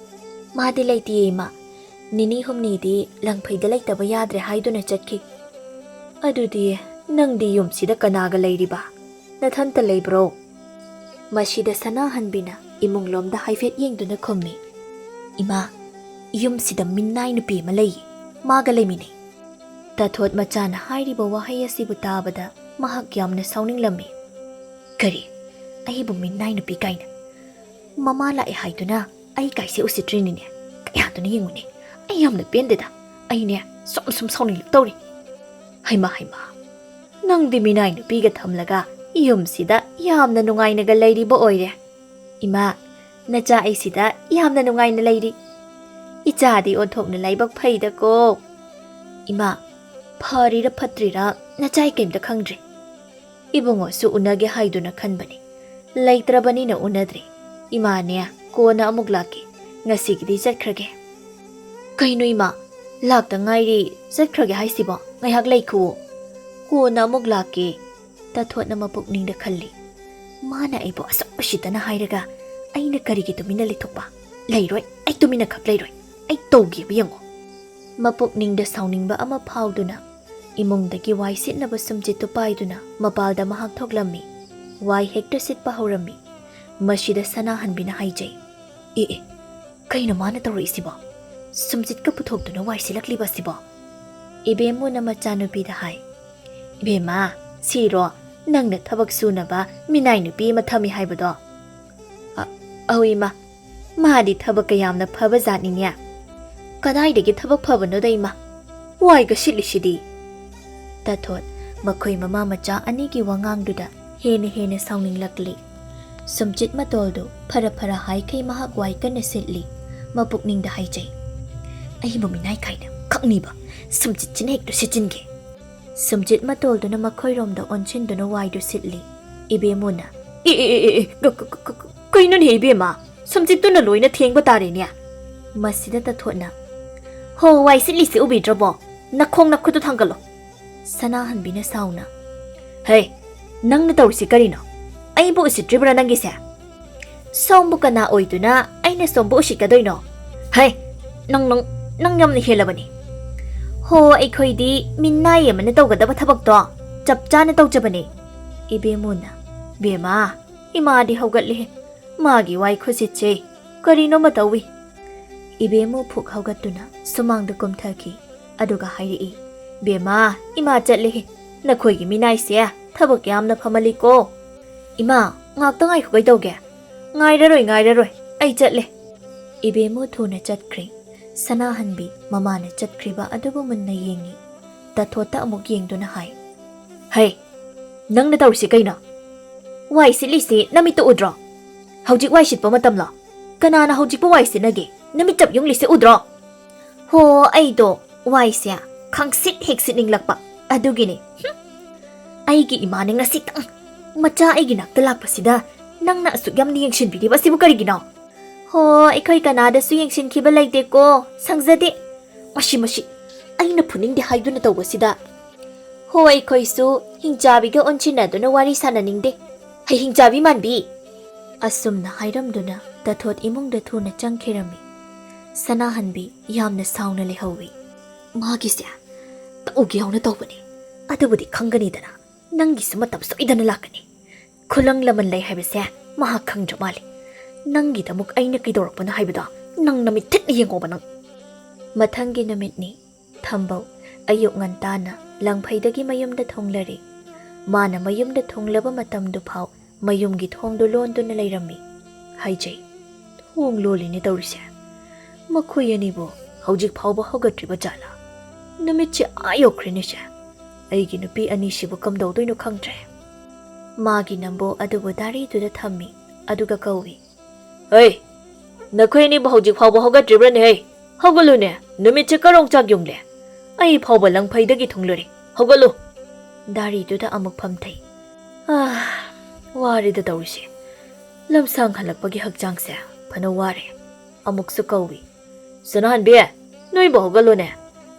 "ꯃꯥꯗꯤ ꯂꯩꯇꯦꯌꯦ ꯏꯃꯥ, ꯅꯤꯅꯤ ꯍꯨꯝꯅꯤꯗꯤ ꯂꯪꯐꯩꯗ ꯂꯩꯇꯕ ꯌꯥꯗ꯭ꯔꯦ ꯍꯥꯏꯗꯨꯅ ꯆꯠꯈꯤ꯫ ꯑꯗꯨꯗꯤ ꯅꯪꯗꯤ ꯌꯨꯝꯁꯤꯗ ꯀꯅꯥꯒ ꯂꯩꯔꯤꯕ? ꯅꯊꯟꯇ ꯂꯩꯕ꯭ꯔꯣ?" ꯃꯁꯤꯗ ꯁꯅꯥꯍꯟꯕꯤꯅ ꯏꯃꯨꯡꯂꯣꯝꯗ ꯍꯥꯏꯐꯦꯠ ꯌꯦꯡꯗꯨꯅ ꯈꯨꯝꯃꯤ, "ꯏꯃꯥ, ꯌꯨꯝꯁꯤꯗ ꯃꯤꯅꯥꯏ ꯅꯨꯄꯤ ꯑꯃ ꯂꯩꯌꯦ, ꯃꯥꯒ ꯂꯩꯃꯤꯟꯅꯩ꯫" ꯇꯥꯊꯣꯠ ꯃꯆꯥꯅ ꯍꯥꯏꯔꯤꯕ ꯋꯥꯍꯩ ꯑꯁꯤꯕꯨ ꯇꯥꯕꯗ ꯃꯍꯥꯛ ꯌꯥꯝꯅ ꯁꯥꯎꯅꯤꯡꯂꯝꯃꯤ꯫ "ꯀꯔꯤ? ꯑꯩꯕꯨ ꯃꯤꯅꯥꯏ ꯅꯨꯄꯤ ꯀꯥꯏꯅ? ꯃꯃꯥ ꯂꯥꯛꯑꯦ ꯍꯥꯏꯗꯨꯅ ꯑꯩ ꯀꯥꯏꯁꯦ ꯎꯁꯤꯠꯇ꯭ꯔꯤꯅꯤꯅꯦ꯫ ꯀꯌꯥꯗꯨꯅ ꯌꯦꯡꯉꯨꯅꯦ꯫ ꯑꯩ ꯌꯥꯝꯅ ꯄꯦꯟꯗꯦꯗ꯫ ꯑꯩꯅꯦ ꯁꯨꯝ ꯁꯨꯝ ꯁꯥꯎꯅꯤꯡꯂꯛꯇꯧꯔꯦ꯫ ꯍꯩꯃꯥ, ꯍꯩꯃꯥ, ꯅꯪꯗꯤ ꯃꯤꯅꯥꯏ ꯅꯨꯄꯤꯒ ꯊꯝꯂꯒ ꯌꯨꯝꯁꯤꯗ ꯌꯥꯝꯅ ꯅꯨꯡꯉꯥꯏꯅꯒ ꯂꯩꯔꯤꯕ ꯑꯣꯏꯔꯦ꯫ ꯏꯃꯥ, ꯅꯆꯥ ꯑꯩꯁꯤꯗ ꯌꯥꯝꯅ ꯅꯨꯡꯉꯥꯏꯅ ꯂꯩꯔꯤ꯫ ꯏꯆꯥꯗꯤ ꯑꯣꯟꯊꯣꯛꯅ ꯂꯥꯏꯕꯛ ꯐꯩꯗꯀꯣ꯫" "ꯏꯃꯥ, ꯐꯔꯤꯔ ꯐꯠꯇ꯭ꯔꯤꯔ ꯅꯆꯥ ꯑꯩ ꯀꯩꯝꯇ ꯈꯪꯗ꯭ꯔꯦ꯫ ꯏꯕꯨꯡꯉꯣꯁꯨ ꯎꯅꯒꯦ ꯍꯥꯏꯗꯨꯅ ꯈꯟꯕꯅꯤ꯫ ꯂꯩꯇ꯭ꯔꯕꯅꯤꯅ ꯎꯅꯗ꯭ꯔꯦ꯫ ꯏꯃꯥꯅꯦ, ꯀꯣꯟꯅ ꯑꯃꯨꯛ ꯂꯥꯛꯀꯦ꯫ ꯉꯁꯤꯒꯤꯗꯤ ꯆꯠꯈ꯭ꯔꯒꯦ꯫" "ꯀꯩꯅꯣ ꯏꯃꯥ, ꯂꯥꯛꯇ ꯉꯥꯏꯔꯤ ꯆꯠꯈ꯭ꯔꯒꯦ ꯍꯥꯏꯁꯤꯕꯣ? ꯉꯥꯏꯍꯥꯛ ꯂꯩꯈꯨꯑꯣ꯫" "ꯀꯣꯟꯅ ꯑꯃꯨꯛ ꯂꯥꯛꯀꯦ꯫" ꯇꯥꯊꯣꯠꯅ ꯃꯄꯨꯛꯅꯤꯡꯗ ꯈꯜꯂꯤ꯫ "ꯃꯥꯅ ꯑꯩꯕꯨ ꯑꯁꯨꯛ ꯎꯁꯤꯠꯇꯅ ꯍꯥꯏꯔꯒ ꯑꯩꯅ ꯀꯔꯤꯒꯤ ꯇꯨꯃꯤꯟꯅ ꯂꯩꯊꯣꯛꯄ? ꯂꯩꯔꯣꯏ, ꯑꯩ ꯇꯨꯃꯤꯟꯅ ꯈꯛ ꯂꯩꯔꯣꯏ꯫ ꯑꯩ ꯇꯧꯒꯦꯕ ꯌꯦꯡꯉꯣ꯫" ꯃꯄꯨꯛꯅꯤꯡꯗ ꯁꯥꯎꯅꯤꯡꯕ ꯑꯃ ꯐꯥꯎꯗꯨꯅ ꯏꯃꯨꯡꯗꯒꯤ ꯋꯥꯏ ꯁꯤꯠꯅꯕ ꯁꯨꯝꯆꯤꯠꯇꯨ ꯄꯥꯏꯗꯨꯅ ꯃꯄꯥꯜꯗ ꯃꯍꯥꯛ ꯊꯣꯛꯂꯝꯃꯤ꯫ ꯋꯥꯏ ꯍꯦꯛꯇ ꯁꯤꯠꯄ ꯍꯧꯔꯝꯃꯤ꯫ ꯃꯁꯤꯗ ꯁꯅꯥꯍꯟꯕꯤꯅ ꯍꯥꯏꯖꯩ, "ꯑꯦ ꯑꯦ, ꯀꯩꯅꯣ ꯃꯥꯅ ꯇꯧꯔꯛꯏꯁꯤꯕꯣ? ꯁꯨꯝꯆꯤꯠꯀ ꯄꯨꯊꯣꯛꯇꯨꯅ ꯋꯥꯏ ꯁꯤꯠꯂꯛꯂꯤꯕ ꯑꯁꯤꯕꯣ?" ꯏꯕꯦꯝꯃꯨꯅ ꯃꯆꯥꯅꯨꯄꯤꯗ ꯍꯥꯏ, "ꯏꯕꯦꯝꯃ, ꯁꯤꯔꯣ ꯅꯪꯅ ꯊꯕꯛ ꯁꯨꯅꯕ ꯃꯤꯅꯥꯏ ꯅꯨꯄꯤ ꯑꯃ ꯊꯝꯃꯤ ꯍꯥꯏꯕꯗꯣ?" "ꯑ-, ꯑꯧ ꯏꯃꯥ, ꯃꯥꯗꯤ ꯊꯕꯛ ꯀꯌꯥꯝꯅ ꯐꯕ ꯖꯥꯠꯅꯤꯅꯦ꯫" "ꯀꯗꯥꯏꯗꯒꯤ ꯊꯕꯛ ꯐꯕꯅꯣꯗ ꯏꯃꯥ, ꯋꯥꯏꯒ ꯁꯤꯠꯂꯤꯁꯤꯗꯤ꯫" ꯇꯥꯊꯣꯠ ꯃꯈꯣꯏ ꯃꯃꯥ ꯃꯆꯥ ꯑꯅꯤꯒꯤ ꯋꯥꯉꯥꯡꯗꯨꯗ ꯍꯦꯟꯅ ꯍꯦꯟꯅ ꯁꯥꯎꯅꯤꯡꯂꯛꯂꯤ꯫ ꯁꯨꯝꯆꯤꯠ ꯃꯇꯣꯜꯗꯨ ꯐꯔ ꯐꯔ ꯍꯥꯏꯈꯩ ꯃꯍꯥꯛ ꯋꯥꯏ ꯀꯟꯅ ꯁꯤꯠꯂꯤ꯫ ꯃꯄꯨꯛꯅꯤꯡꯗ ꯍꯥꯏꯖꯩ, "ꯑꯩꯕꯨ ꯃꯤꯅꯥꯏ ꯀꯥꯏꯅ ꯈꯪꯅꯤꯕ, ꯁꯨꯝꯆꯤꯠꯁꯤꯅ ꯍꯦꯛꯇ ꯁꯤꯠꯆꯤꯟꯒꯦ꯫" ꯁꯨꯝꯆꯤꯠ ꯃꯇꯣꯜꯗꯨꯅ ꯃꯈꯣꯏꯔꯣꯝꯗ ꯑꯣꯟꯁꯤꯟꯗꯨꯅ ꯋꯥꯏꯗꯨ ꯁꯤꯠꯂꯤ꯫ ꯏꯕꯦꯝꯃꯨꯅ, "ꯑꯦ, ꯑꯦ, ꯑꯦ, ꯑꯦ, ꯑꯦ, ꯀ-, ꯀ-, ꯀ-, ꯀ-, ꯀꯩꯅꯣꯅꯦ ꯏꯕꯦꯝꯃ? ꯁꯨꯝꯆꯤꯠꯇꯨꯅ ꯂꯣꯏꯅ ꯊꯦꯡꯕ ꯇꯥꯔꯦꯅꯦ꯫" ꯃꯁꯤꯗ ꯇꯥꯊꯣꯠꯅ, "ꯍꯣ, ꯋꯥꯏ ꯁꯤꯠꯂꯤꯁꯦ ꯎꯕꯤꯗ꯭ꯔꯕꯣ? ꯅꯈꯣꯡ ꯅꯈꯨꯠꯇꯨ ꯊꯥꯡꯒꯠꯂꯣ꯫" ꯁꯅꯥꯍꯟꯕꯤꯅ ꯁꯥꯎꯅ, "ꯍꯦ, ꯅꯪꯅ ꯇꯧꯔꯤꯁꯤ ꯀꯔꯤꯅꯣ? ꯑꯩꯕꯨ ꯎꯁꯤꯠꯇ꯭ꯔꯤꯕ꯭ꯔꯥ ꯅꯪꯒꯤꯁꯦ? ꯁꯣꯝꯕꯨ ꯀꯅꯥ ꯑꯣꯏꯗꯨꯅ ꯑꯩꯅ ꯁꯣꯝꯕꯨ ꯎꯁꯤꯠꯀꯗꯣꯏꯅꯣ? ꯍꯦ, ꯅꯪ, ꯅꯪ, ꯅꯪ ꯌꯥꯝꯅ ꯍꯦꯜꯂꯕꯅꯤ꯫ ꯍꯣ, ꯑꯩꯈꯣꯏꯗꯤ ꯃꯤꯅꯥꯏ ꯑꯃꯅ ꯇꯧꯒꯗꯕ ꯊꯕꯛꯇꯣ ꯆꯞ ꯆꯥꯅ ꯇꯧꯖꯕꯅꯤ꯫" ꯏꯕꯦꯝꯃꯨꯅ, "ꯕꯦꯝꯃ, ꯏꯃꯥꯗꯤ ꯍꯧꯒꯠꯂꯦ꯫ ꯃꯥꯒꯤ ꯋꯥꯏ ꯈꯨꯁꯤꯠꯁꯦ ꯀꯔꯤꯅꯣꯃ ꯇꯧꯏ꯫" ꯏꯕꯦꯝꯃꯨ ꯐꯨꯛ ꯍꯧꯒꯠꯇꯨꯅ ꯁꯨꯃꯥꯡꯗ ꯀꯨꯝꯊꯈꯤ꯫ ꯑꯗꯨꯒ ꯍꯥꯏꯔꯛꯏ, "ꯕꯦꯝꯃ, ꯏꯃꯥ ꯆꯠꯂꯦꯍꯦ꯫ ꯅꯈꯣꯏꯒꯤ ꯃꯤꯅꯥꯏꯁꯦ ꯊꯕꯛ ꯌꯥꯝꯅ ꯐꯃꯜꯂꯤꯀꯣ꯫ ꯏꯃꯥ, ꯉꯥꯛꯇ ꯉꯥꯏꯈꯣ, ꯀꯩꯗꯧꯒꯦ? ꯉꯥꯏꯔꯔꯣꯏ, ꯉꯥꯏꯔꯔꯣꯏ, ꯑꯩ ꯆꯠꯂꯦ꯫" ꯏꯕꯦꯝꯃꯨ ꯊꯨꯅ ꯆꯠꯈ꯭ꯔꯦ꯫ ꯁꯅꯥꯍꯟꯕꯤ ꯃꯃꯥꯅ ꯆꯠꯈ꯭ꯔꯤꯕ ꯑꯗꯨꯕꯨ ꯃꯨꯟꯅ ꯌꯦꯡꯉꯤ꯫ ꯇꯥꯊꯣꯠꯇ ꯑꯃꯨꯛ ꯌꯦꯡꯗꯨꯅ ꯍꯥꯏ, "ꯍꯩ, ꯅꯪꯅ ꯇꯧꯔꯤꯁꯤ ꯀꯩꯅꯣ? ꯋꯥꯏ ꯁꯤꯠꯂꯤꯁꯤ ꯅꯃꯤꯠꯇ ꯎꯗ꯭ꯔꯣ? ꯍꯧꯖꯤꯛ ꯋꯥꯏ ꯁꯤꯠꯄ ꯃꯇꯝꯂꯣ? ꯀꯅꯥꯅ ꯍꯧꯖꯤꯛꯄꯨ ꯋꯥꯏ ꯁꯤꯠꯅꯒꯦ? ꯅꯃꯤꯠ ꯆꯞ ꯌꯨꯡꯂꯤꯁꯦ ꯎꯗ꯭ꯔꯣ?" "ꯍꯣ, ꯑꯩꯗꯣ ꯋꯥꯏꯁꯦ ꯈꯪꯁꯤꯠ ꯍꯦꯛ ꯁꯤꯠꯅꯤꯡꯂꯛꯄ, ꯑꯗꯨꯒꯤꯅꯦ꯫ ꯍꯨꯝ꯫ ꯑꯩꯒꯤ ꯏꯃꯥꯅ ꯉꯁꯤꯇꯪ ꯃꯆꯥ ꯑꯩꯒꯤ ꯅꯥꯛꯇ ꯂꯥꯛꯄꯁꯤꯗ ꯅꯪꯅ ꯑꯁꯨꯛ ꯌꯥꯝꯅ ꯌꯦꯡꯁꯤꯟꯕꯤꯔꯤꯕ ꯑꯁꯤꯕꯨ ꯀꯔꯤꯒꯤꯅꯣ?" "ꯍꯣ, ꯑꯩꯈꯣꯏ ꯀꯅꯥꯗꯁꯨ ꯌꯦꯡꯁꯤꯟꯈꯤꯕ ꯂꯩꯇꯦꯀꯣ, ꯁꯪꯖꯗꯦ꯫ ꯃꯁꯤ, ꯃꯁꯤ, ꯑꯩꯅ ꯐꯨꯅꯤꯡꯗꯦ ꯍꯥꯏꯗꯨꯅ ꯇꯧꯕꯁꯤꯗ꯫ ꯍꯣ, ꯑꯩꯈꯣꯏꯁꯨ ꯍꯤꯡꯆꯥꯕꯤꯒ ꯑꯣꯟꯁꯤꯟꯅꯗꯨꯅ ꯋꯥꯔꯤ ꯁꯥꯟꯅꯅꯤꯡꯗꯦ꯫ ꯍꯩ, ꯍꯤꯡꯆꯥꯕꯤ ꯃꯥꯟꯕꯤ!" ꯑꯁꯨꯝꯅ ꯍꯥꯏꯔꯝꯗꯨꯅ ꯇꯥꯊꯣꯠ ꯏꯃꯨꯡꯗ ꯊꯨꯅ ꯆꯪꯈꯤꯔꯝꯃꯤ꯫ ꯁꯅꯥꯍꯟꯕꯤ ꯌꯥꯝꯅ ꯁꯥꯎꯅ ꯂꯩꯍꯧꯋꯤ꯫ "ꯃꯥꯒꯤꯁꯦ ꯇꯧꯒꯦ ꯌꯥꯎꯅ ꯇꯧꯕꯅꯤ, ꯑꯗꯨꯕꯨꯗꯤ ꯈꯪꯒꯅꯤꯗꯅ꯫ ꯅꯪꯒꯤꯁꯨ ꯃꯇꯝ ꯁꯣꯏꯗꯅ ꯂꯥꯛꯀꯅꯤ꯫ ꯈꯨꯂꯪ ꯂꯃꯟ ꯂꯩ ꯍꯥꯏꯕꯁꯦ ꯃꯍꯥꯛ ꯈꯪꯗ꯭ꯔ ꯃꯥꯜꯂꯦ꯫ ꯅꯪꯒꯤꯗꯃꯛ ꯑꯩꯅ ꯀꯩꯗꯧꯔꯛꯄꯅꯣ ꯍꯥꯏꯕꯗꯣ ꯅꯪ ꯅꯃꯤꯠ ꯊꯤꯠꯅ ꯌꯦꯡꯉꯣꯕ ꯅꯪ꯫" ꯃꯊꯪꯒꯤ ꯅꯨꯃꯤꯠꯅꯤ꯫ ꯊꯝꯕꯧ ꯑꯌꯨꯛ ꯉꯟꯇꯥꯅ ꯂꯪꯐꯩꯗꯒꯤ ꯃꯌꯨꯝꯗ ꯊꯨꯡꯂꯔꯦ꯫ ꯃꯥꯅ ꯃꯌꯨꯝꯗ ꯊꯨꯡꯂꯕ ꯃꯇꯝꯗꯨ ꯐꯥꯎ ꯃꯌꯨꯝꯒꯤ ꯊꯣꯡꯗꯨ ꯂꯣꯟꯗꯨꯅ ꯂꯩꯔꯝꯃꯤ꯫ ꯍꯥꯏꯖꯩ, ꯊꯣꯡ ꯂꯣꯜꯂꯤꯅꯦ ꯇꯧꯔꯤꯁꯦ꯫ ꯃꯈꯣꯏ ꯑꯅꯤꯕꯨ ꯍꯧꯖꯤꯛ ꯐꯥꯎꯕ ꯍꯧꯒꯠꯇ꯭ꯔꯤꯕ ꯖꯥꯠꯂꯥ? ꯅꯨꯃꯤꯠꯁꯦ ꯑꯥ ꯌꯧꯈ꯭ꯔꯦꯅꯦꯁꯦ꯫ ꯑꯩꯒꯤ ꯅꯨꯄꯤ ꯑꯅꯤꯁꯤꯕꯨ ꯀꯝꯗꯧꯗꯣꯏꯅꯣ ꯈꯪꯗ꯭ꯔꯦ꯫ ꯃꯥꯒꯤ ꯅꯝꯕꯣ ꯑꯗꯨꯕꯨ ꯗꯥꯔꯤꯗꯨꯗ ꯊꯝꯃꯤ, ꯑꯗꯨꯒ ꯀꯧꯏ, "ꯍꯩ, ꯅꯈꯣꯏ ꯑꯅꯤꯕꯨ ꯍꯧꯖꯤꯛ ꯐꯥꯎꯕ ꯍꯧꯒꯠꯇ꯭ꯔꯤꯕ꯭ꯔꯅꯦ? ꯍꯩ, ꯍꯧꯒꯠꯂꯨꯅꯦ, ꯅꯨꯃꯤꯠꯁꯦ ꯀꯔꯣꯡ ꯆꯥꯛ ꯌꯨꯡꯂꯦ꯫ ꯑꯩ ꯐꯥꯎꯕ ꯂꯪꯐꯩꯗꯒꯤ ꯊꯨꯡꯂꯨꯔꯦ꯫ ꯍꯧꯒꯠꯂꯨ!" ꯗꯥꯔꯤꯗꯨꯗ ꯑꯃꯨꯛ ꯐꯝꯊꯩ꯫ ꯑꯥ, ꯋꯥꯔꯦꯗ ꯇꯧꯔꯤꯁꯦ꯫ ꯂꯝꯁꯥꯡ ꯍꯜꯂꯛꯄꯒꯤ ꯍꯛꯆꯥꯡꯁꯦ ꯐꯅ ꯋꯥꯔꯦ꯫ ꯑꯃꯨꯛꯁꯨ ꯀꯧꯏ, "ꯁꯅꯥꯍꯟꯕꯤ, ꯅꯣꯏꯕꯨ ꯍꯧꯒꯠꯂꯣꯅꯦ꯫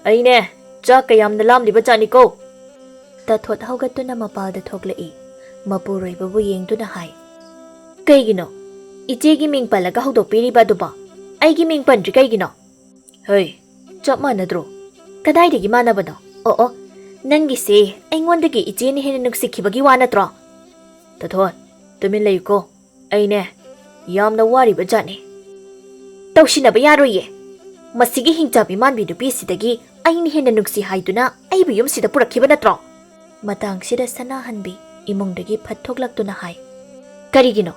ꯑꯩꯅꯦ, ꯆꯥꯛ ꯀꯌꯥꯝꯅ ꯂꯥꯝꯂꯤꯕ ꯖꯥꯠꯅꯤꯀꯣ꯫" ꯇꯥꯊꯣꯠ ꯍꯧꯒꯠꯇꯨꯅ ꯃꯄꯥꯜꯗ ꯊꯣꯛꯂꯛꯏ꯫ ꯃꯄꯨꯔꯣꯏꯕꯕꯨ ꯌꯦꯡꯗꯨꯅ ꯍꯥꯏ, "ꯀꯩꯒꯤꯅꯣ ꯏꯆꯦꯒꯤ ꯃꯤꯡ ꯄꯜꯂꯒ ꯍꯧꯗꯣꯛꯄꯤꯔꯤꯕ ꯑꯗꯨꯕꯣ? ꯑꯩꯒꯤ ꯃꯤꯡ ꯄꯟꯗ꯭ꯔꯤ ꯀꯩꯒꯤꯅꯣ?" "ꯍꯩ, ꯆꯞ ꯃꯥꯟꯅꯗ꯭ꯔꯣ?" "ꯀꯗꯥꯏꯗꯒꯤ ꯃꯥꯟꯅꯕꯅꯣ? ꯑꯣ, ꯑꯣ, ꯅꯪꯒꯤꯁꯦ ꯑꯩꯉꯣꯟꯗꯒꯤ ꯏꯆꯦꯅ ꯍꯦꯟꯅ ꯅꯨꯡꯁꯤꯈꯤꯕꯒꯤ ꯋꯥ ꯅꯠꯇ꯭ꯔꯣ?" "ꯇꯥꯊꯣꯠ, ꯇꯨꯃꯤꯟ ꯂꯩꯌꯨꯀꯣ꯫ ꯑꯩꯅꯦ, ꯌꯥꯝꯅ ꯋꯥꯔꯤꯕ ꯖꯥꯠꯅꯤ꯫" "ꯇꯧꯁꯤꯟꯅꯕ ꯌꯥꯔꯣꯏꯌꯦ꯫ "ꯃꯁꯤꯒꯤ ꯍꯤꯡꯆꯥꯕꯤ ꯃꯥꯟꯕꯤ ꯅꯨꯄꯤꯁꯤꯗꯒꯤ ꯑꯩꯅ ꯍꯦꯟꯅ ꯅꯨꯡꯁꯤ ꯍꯥꯏꯗꯨꯅ ꯑꯩꯕꯨ ꯌꯨꯝꯁꯤꯗ ꯄꯨꯔꯛꯈꯤꯕ ꯅꯠꯇ꯭ꯔꯣ?" ꯃꯇꯥꯡꯁꯤꯗ ꯁꯅꯥꯍꯟꯕꯤ ꯏꯃꯨꯡꯗꯒꯤ ꯐꯠ ꯊꯣꯛꯂꯛꯇꯨꯅ ꯍꯥꯏ, "ꯀꯔꯤꯒꯤꯅꯣ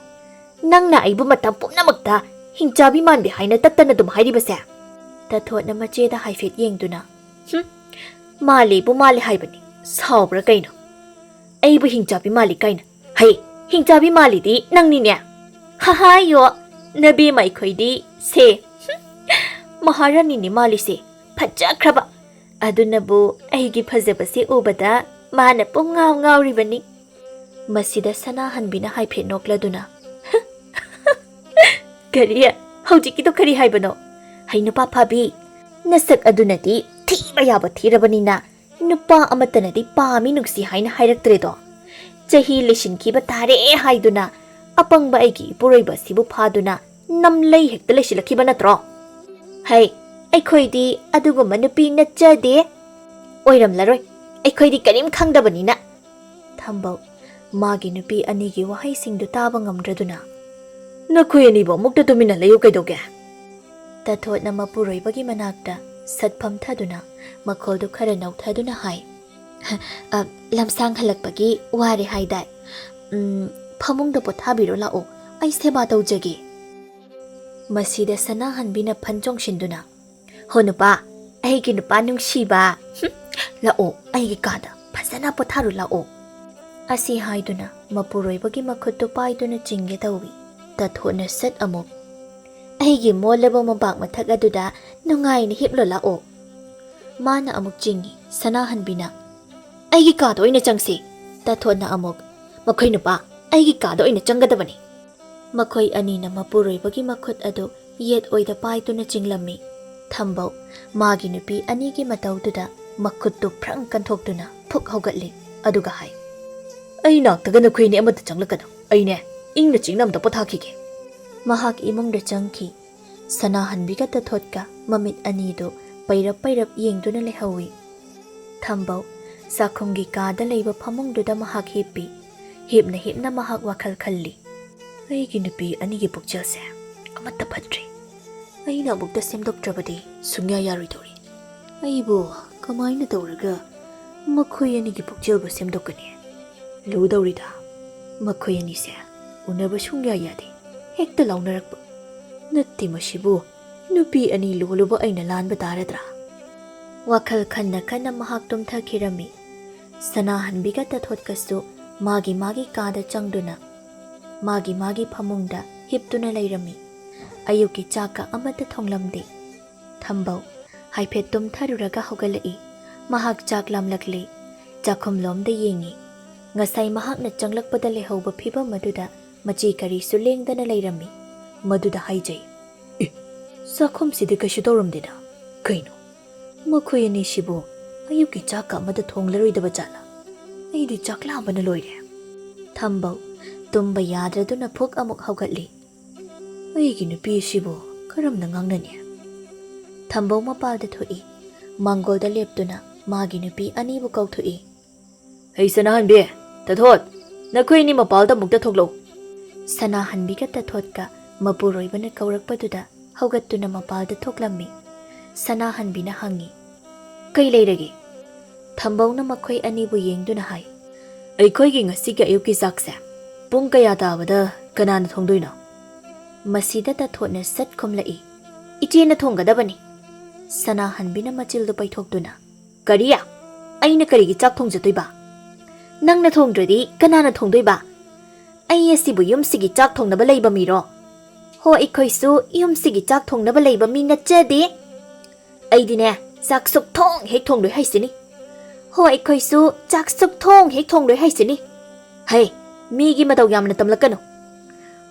ꯅꯪꯅ ꯑꯩꯕꯨ ꯃꯇꯝ ꯄꯨꯝꯅꯃꯛꯇ ꯍꯤꯡꯆꯥꯕꯤ ꯃꯥꯟꯕꯤ ꯍꯥꯏꯅ ꯇꯠꯇꯅ ꯑꯗꯨꯝ ꯍꯥꯏꯔꯤꯕꯁꯦ?" ꯇꯊꯣꯠꯅ ꯃꯆꯦꯗ ꯍꯥꯏꯐꯦꯠ ꯌꯦꯡꯗꯨꯅ, "ꯍꯨꯝ, ꯃꯥꯜꯂꯤꯕꯨ ꯃꯥꯜꯂꯤ ꯍꯥꯏꯕꯅꯤ, ꯁꯥꯎꯕ꯭ꯔꯥ ꯀꯩꯅꯣ? ꯑꯩꯕꯨ ꯍꯤꯡꯆꯥꯕꯤ ꯃꯥꯜꯂꯤ ꯀꯥꯏꯅ? ꯍꯩ, ꯍꯤꯡꯆꯥꯕꯤ ꯃꯥꯜꯂꯤꯗꯤ ꯅꯪꯅꯤꯅꯦ!" "ꯍꯍꯥꯌꯣ, ꯅꯕꯦꯝꯃ ꯑꯩꯈꯣꯏꯗꯤ ꯁꯦ, ꯍꯨꯝ, ꯃꯍꯥꯔꯥꯅꯤꯅꯤ ꯃꯥꯜꯂꯤꯁꯦ, ꯐꯖꯈ꯭ꯔꯕ꯫ ꯑꯗꯨꯅꯕꯨ ꯑꯩꯒꯤ ꯐꯖꯕꯁꯦ ꯎꯕꯗ ꯃꯥꯅ ꯄꯨꯡꯉꯥꯎ ꯉꯥꯎꯔꯤꯕꯅꯤ꯫" ꯃꯁꯤꯗ ꯁꯅꯥꯍꯟꯕꯤꯅ ꯍꯥꯏꯐꯦꯠ ꯅꯣꯛꯂꯗꯨꯅ, "ꯀꯔꯤ? ꯍꯧꯖꯤꯛꯀꯤꯗꯣ ꯀꯔꯤ ꯍꯥꯏꯕꯅꯣ? ꯍꯩ ꯅꯨꯄꯥ ꯐꯥꯕꯤ, ꯅꯁꯛ ꯑꯗꯨꯅꯗꯤ ꯊꯤꯕ ꯌꯥꯕ ꯊꯤꯔꯕꯅꯤꯅ ꯅꯨꯄꯥ ꯑꯃꯠꯇꯅꯗꯤ ꯄꯥꯝꯃꯤ ꯅꯨꯡꯁꯤ ꯍꯥꯏꯅ ꯍꯥꯏꯔꯛꯇ꯭ꯔꯦꯗꯣ꯫ ꯆꯍꯤ ꯂꯤꯁꯤꯟꯈꯤꯕ ꯇꯥꯔꯦ ꯍꯥꯏꯗꯨꯅ ꯑꯄꯪꯕ ꯑꯩꯒꯤ ꯏꯄꯨꯔꯣꯏꯕ ꯑꯁꯤꯕꯨ ꯐꯥꯗꯨꯅ ꯅꯝꯂꯩ ꯍꯦꯛꯇ ꯂꯩꯁꯤꯜꯂꯛꯈꯤꯕ ꯅꯠꯇ꯭ꯔꯣ? ꯍꯩ, ꯑꯩꯈꯣꯏꯗꯤ ꯑꯗꯨꯒꯨꯝꯕ ꯅꯨꯄꯤ ꯅꯠꯆꯗꯦ꯫ ꯑꯣꯏꯔꯝꯂꯔꯣꯏ, ꯑꯩꯈꯣꯏꯗꯤ ꯀꯔꯤꯝ ꯈꯪꯗꯕꯅꯤꯅ꯫" ꯊꯝꯕꯧ ꯃꯥꯒꯤ ꯅꯨꯄꯤ ꯑꯅꯤꯒꯤ ꯋꯥꯍꯩꯁꯤꯡꯗꯨ ꯇꯥꯕ ꯉꯝꯗ꯭ꯔꯗꯨꯅ, "ꯅꯈꯣꯏ ꯑꯅꯤꯕꯨ ꯑꯃꯨꯛꯇ ꯇꯨꯃꯤꯟꯅ ꯂꯩꯌꯨ ꯀꯩꯗꯧꯒꯦ?" ꯇꯊꯣꯠꯅ ꯃꯄꯨꯔꯣꯏꯕꯒꯤ ꯃꯅꯥꯛꯇ ꯁꯠ ꯐꯝꯊꯗꯨꯅ ꯃꯈꯣꯜꯗꯨ ꯈꯔ ꯅꯧꯊꯗꯨꯅ ꯍꯥꯏ, "ꯑ, ꯂꯝꯁꯥꯡ ꯍꯜꯂꯛꯄꯒꯤ ꯋꯥꯔꯦ ꯍꯥꯏꯗꯥꯏ? ꯎꯝ, ꯐꯃꯨꯡꯗ ꯄꯣꯊꯥꯕꯤꯔꯣ ꯂꯥꯛꯑꯣ, ꯑꯩ ꯁꯦꯕꯥ ꯇꯧꯖꯒꯦ꯫" ꯃꯁꯤꯗ ꯁꯅꯥꯍꯟꯕꯤꯅ ꯐꯟ ꯆꯣꯡꯁꯤꯟꯗꯨꯅ, "ꯍꯣ ꯅꯨꯄꯥ, ꯑꯩꯒꯤ ꯅꯨꯄꯥ ꯅꯨꯡꯁꯤꯕ, ꯍꯨꯝ, ꯂꯥꯛꯑꯣ, ꯑꯩꯒꯤ ꯀꯥꯗ ꯐꯖꯅ ꯄꯣꯊꯥꯔꯨ ꯂꯥꯛꯑꯣ꯫" ꯑꯁꯤ ꯍꯥꯏꯗꯨꯅ ꯃꯄꯨꯔꯣꯏꯕꯒꯤ ꯃꯈꯨꯠꯇꯨ ꯄꯥꯏꯗꯨꯅ ꯆꯤꯡꯒꯦ ꯇꯧꯏ꯫ ꯇꯊꯣꯠꯅ ꯁꯠ ꯑꯃꯨꯛ, "ꯑꯩꯒꯤ ꯃꯣꯜꯂꯕ ꯃꯣꯝꯄꯥꯛ ꯃꯊꯛ ꯑꯗꯨꯗ ꯅꯨꯡꯉꯥꯏꯅ ꯍꯤꯞꯂꯣ ꯂꯥꯛꯑꯣ꯫" ꯃꯥꯅ ꯑꯃꯨꯛ ꯆꯤꯡꯏ꯫ ꯁꯅꯥꯍꯟꯕꯤꯅ, "ꯑꯩꯒꯤ ꯀꯥꯗ ꯑꯣꯏꯅ ꯆꯪꯁꯤ꯫" ꯇꯊꯣꯠꯅ ꯑꯃꯨꯛ, "ꯃꯈꯣꯏ ꯅꯨꯄꯥ, ꯑꯩꯒꯤ ꯀꯥꯗ ꯑꯣꯏꯅ ꯆꯪꯒꯗꯕꯅꯤ꯫" ꯃꯈꯣꯏ ꯑꯅꯤꯅ ꯃꯄꯨꯔꯣꯏꯕꯒꯤ ꯃꯈꯨꯠ ꯑꯗꯨ ꯌꯦꯠ ꯑꯣꯏꯗ ꯄꯥꯏꯗꯨꯅ ꯆꯤꯡꯂꯝꯃꯤ꯫ ꯊꯝꯕꯧ ꯃꯥꯒꯤ ꯅꯨꯄꯤ ꯑꯅꯤꯒꯤ ꯃꯇꯧꯗꯨꯗ ꯃꯈꯨꯠꯇꯨ ꯐ꯭ꯔꯪ ꯀꯟꯊꯣꯛꯇꯨꯅ ꯐꯨꯛ ꯍꯧꯒꯠꯂꯤ꯫ ꯑꯗꯨꯒ ꯍꯥꯏ, "ꯑꯩ ꯅꯥꯛꯇꯒ ꯅꯈꯣꯏ ꯑꯅꯤ ꯑꯃꯠꯇ ꯆꯪꯂꯛꯀꯅꯨ꯫ ꯑꯩꯅꯦ, ꯏꯪꯅ ꯆꯤꯛꯅ ꯑꯝꯇ ꯄꯣꯊꯥꯈꯤꯒꯦ꯫" ꯃꯍꯥꯛ ꯏꯃꯨꯡꯗ ꯆꯪꯈꯤ꯫ ꯁꯅꯥꯍꯟꯕꯤꯒ ꯇꯊꯣꯠꯀ ꯃꯃꯤꯠ ꯑꯅꯤꯗꯨ ꯄꯩꯔꯞ ꯄꯩꯔꯞ ꯌꯦꯡꯗꯨꯅ ꯂꯩꯍꯧꯏ꯫ ꯊꯝꯕꯧ ꯆꯥꯛꯈꯨꯝꯒꯤ ꯀꯥꯗ ꯂꯩꯕ ꯐꯃꯨꯡꯗꯨꯗ ꯃꯍꯥꯛ ꯍꯤꯞꯄꯤ꯫ ꯍꯤꯞꯅ ꯍꯤꯞꯅ ꯃꯍꯥꯛ ꯋꯥꯈꯜ ꯈꯜꯂꯤ, "ꯑꯩꯒꯤ ꯅꯨꯄꯤ ꯑꯅꯤꯒꯤ ꯄꯨꯛꯆꯦꯜꯁꯦ ꯑꯃꯠꯇ ꯐꯠꯇ꯭ꯔꯤ꯫ ꯑꯩꯅ ꯑꯃꯨꯛꯇ ꯁꯦꯝꯗꯣꯛꯇ꯭ꯔꯕꯗꯤ ꯁꯨꯡꯌꯥ ꯌꯥꯔꯣꯏꯗꯧꯔꯤ꯫ ꯑꯩꯕꯨ ꯀꯃꯥꯏꯅ ꯇꯧꯔꯒ ꯃꯈꯣꯏ ꯑꯅꯤꯒꯤ ꯄꯨꯛꯆꯦꯜꯕꯨ ꯁꯦꯝꯗꯣꯛꯀꯅꯤ? ꯂꯨꯗꯧꯔꯤꯗ꯫ ꯃꯈꯣꯏ ꯑꯅꯤꯁꯦ ꯎꯅꯕ ꯁꯨꯡꯌꯥ ꯌꯥꯗꯦ꯫ ꯍꯦꯛꯇ ꯂꯥꯎꯅꯔꯛꯄ꯫ ꯅꯠꯇꯦ, ꯃꯁꯤꯕꯨ ꯅꯨꯄꯤ ꯑꯅꯤ ꯂꯣꯜꯂꯨꯕ ꯑꯩꯅ ꯂꯥꯟꯕ ꯇꯥꯔꯗ꯭ꯔꯥ? ꯋꯥꯈꯜ ꯈꯟꯅ ꯈꯟꯅ ꯃꯍꯥꯛ ꯇꯨꯝꯊꯈꯤꯔꯝꯃꯤ꯫ ꯁꯅꯥꯍꯟꯕꯤꯒ ꯇꯊꯣꯠꯀꯁꯨ ꯃꯥꯒꯤ ꯃꯥꯒꯤ ꯀꯥꯗ ꯆꯪꯗꯨꯅ ꯃꯥꯒꯤ ꯃꯥꯒꯤ ꯐꯃꯨꯡꯗ ꯍꯤꯞꯇꯨꯅ ꯂꯩꯔꯝꯃꯤ꯫ ꯑꯌꯨꯛꯀꯤ ꯆꯥꯛꯀ ꯑꯃꯠꯇ ꯊꯣꯡꯂꯝꯗꯦ꯫ ꯊꯝꯕꯧ ꯍꯥꯏꯐꯦꯠ ꯇꯨꯝꯊꯔꯨꯔꯒ ꯍꯧꯒꯠꯂꯛꯏ꯫ ꯃꯍꯥꯛ ꯆꯥꯛ ꯂꯥꯝꯂꯛꯂꯦ꯫ ꯆꯥꯛꯈꯨꯝꯂꯣꯝꯗ ꯌꯦꯡꯉꯤ꯫ ꯉꯁꯥꯏ ꯃꯍꯥꯛꯅ ꯆꯪꯂꯛꯄꯗ ꯂꯩꯍꯧꯕ ꯐꯤꯚꯝ ꯑꯗꯨꯗ ꯃꯆꯤ ꯀꯔꯤꯁꯨ ꯂꯦꯡꯗꯅ ꯂꯩꯔꯝꯃꯤ꯫ ꯃꯗꯨꯗ ꯍꯥꯏꯖꯩ, "ꯑꯦ, ꯆꯥꯛꯈꯨꯝꯁꯤꯗꯤ ꯀꯩꯁꯨ ꯇꯧꯔꯝꯗꯦꯅ꯫ ꯀꯩꯅꯣ? ꯃꯈꯣꯏ ꯑꯅꯤꯁꯤꯕꯨ ꯑꯌꯨꯛꯀꯤ ꯆꯥꯛꯀ ꯑꯃꯗ ꯊꯣꯡꯂꯔꯣꯏꯗꯕ ꯖꯥꯠꯂ? ꯑꯩꯗꯤ ꯆꯥꯛ ꯂꯥꯝꯕꯅ ꯂꯣꯏꯔꯦ꯫" ꯊꯝꯕꯧ ꯇꯨꯝꯕ ꯌꯥꯗ꯭ꯔꯗꯨꯅ ꯐꯨꯛ ꯑꯃꯨꯛ ꯍꯧꯒꯠꯂꯤ꯫ "ꯑꯩꯒꯤ ꯅꯨꯄꯤ ꯑꯁꯤꯕꯨ ꯀꯔꯝꯅ ꯉꯥꯡꯅꯅꯤ?" ꯊꯝꯕꯧ ꯃꯄꯥꯜꯗ ꯊꯣꯛꯏ꯫ ꯃꯥꯡꯒꯣꯜꯗ ꯂꯦꯞꯇꯨꯅ ꯃꯥꯒꯤ ꯅꯨꯄꯤ ꯑꯅꯤꯕꯨ ꯀꯧꯊꯣꯛꯏ꯫ "ꯍꯩ ꯁꯅꯥꯍꯟꯕꯤ, ꯇꯊꯣꯠ, ꯅꯈꯣꯏ ꯑꯅꯤ ꯃꯄꯥꯜꯗ ꯑꯃꯨꯛꯇ ꯊꯣꯛꯂꯛꯎ꯫" ꯁꯅꯥꯍꯟꯕꯤꯒ ꯇꯊꯣꯠꯀ ꯃꯄꯨꯔꯣꯏꯕꯅ ꯀꯧꯔꯛꯄꯗꯨꯗ ꯍꯧꯒꯠꯇꯨꯅ ꯃꯄꯥꯜꯗ ꯊꯣꯛꯂꯝꯃꯤ꯫ ꯁꯅꯥꯍꯟꯕꯤꯅ ꯍꯪꯉꯤ, "ꯀꯩ ꯂꯩꯔꯒꯦ?" ꯊꯝꯕꯧꯅ ꯃꯈꯣꯏ ꯑꯅꯤꯕꯨ ꯌꯦꯡꯗꯨꯅ ꯍꯥꯏ, "ꯑꯩꯈꯣꯏꯒꯤ ꯉꯁꯤꯒꯤ ꯑꯌꯨꯛꯀꯤ ꯆꯥꯛꯁꯦ ꯄꯨꯡ ꯀꯌꯥ ꯇꯥꯕꯗ ꯀꯅꯥꯅ ꯊꯣꯡꯗꯣꯏꯅꯣ?" ꯃꯁꯤꯗ ꯇꯊꯣꯠꯅ ꯁꯠ ꯈꯨꯝꯂꯛꯏ, "ꯏꯆꯦꯅ ꯊꯣꯡꯒꯗꯕꯅꯤ꯫" ꯁꯅꯥꯍꯟꯕꯤꯅ ꯃꯆꯤꯜꯗꯨ ꯄꯩꯊꯣꯛꯇꯨꯅ, "ꯀꯔꯤ? ꯑꯩꯅ ꯀꯔꯤꯒꯤ ꯆꯥꯛ ꯊꯣꯡꯖꯗꯣꯏꯕ? ꯅꯪꯅ ꯊꯣꯡꯗ꯭ꯔꯗꯤ ꯀꯅꯥꯅ ꯊꯣꯡꯗꯣꯏꯕ? ꯑꯩ ꯑꯁꯤꯕꯨ ꯌꯨꯝꯁꯤꯒꯤ ꯆꯥꯛ ꯊꯣꯡꯅꯕ ꯂꯩꯕ ꯃꯤꯔꯣ? ꯍꯣ, ꯑꯩꯈꯣꯏꯁꯨ ꯌꯨꯝꯁꯤꯒꯤ ꯆꯥꯛ ꯊꯣꯡꯅꯕ ꯂꯩꯕ ꯃꯤ ꯅꯠꯆꯗꯦ꯫ ꯑꯩꯗꯤꯅꯦ, ꯆꯥꯛ ꯁꯨꯛꯊꯣꯡ ꯍꯦꯛ ꯊꯣꯡꯂꯣꯏ ꯍꯥꯏꯁꯤꯅꯤ꯫ ꯍꯣ, ꯑꯩꯈꯣꯏꯁꯨ ꯆꯥꯛ ꯁꯨꯛꯊꯣꯡ ꯍꯦꯛ ꯊꯣꯡꯂꯣꯏ ꯍꯥꯏꯁꯤꯅꯤ꯫ ꯍꯩ, ꯃꯤꯒꯤ ꯃꯇꯧ ꯌꯥꯝꯅ ꯇꯝꯂꯛꯀꯅꯨ꯫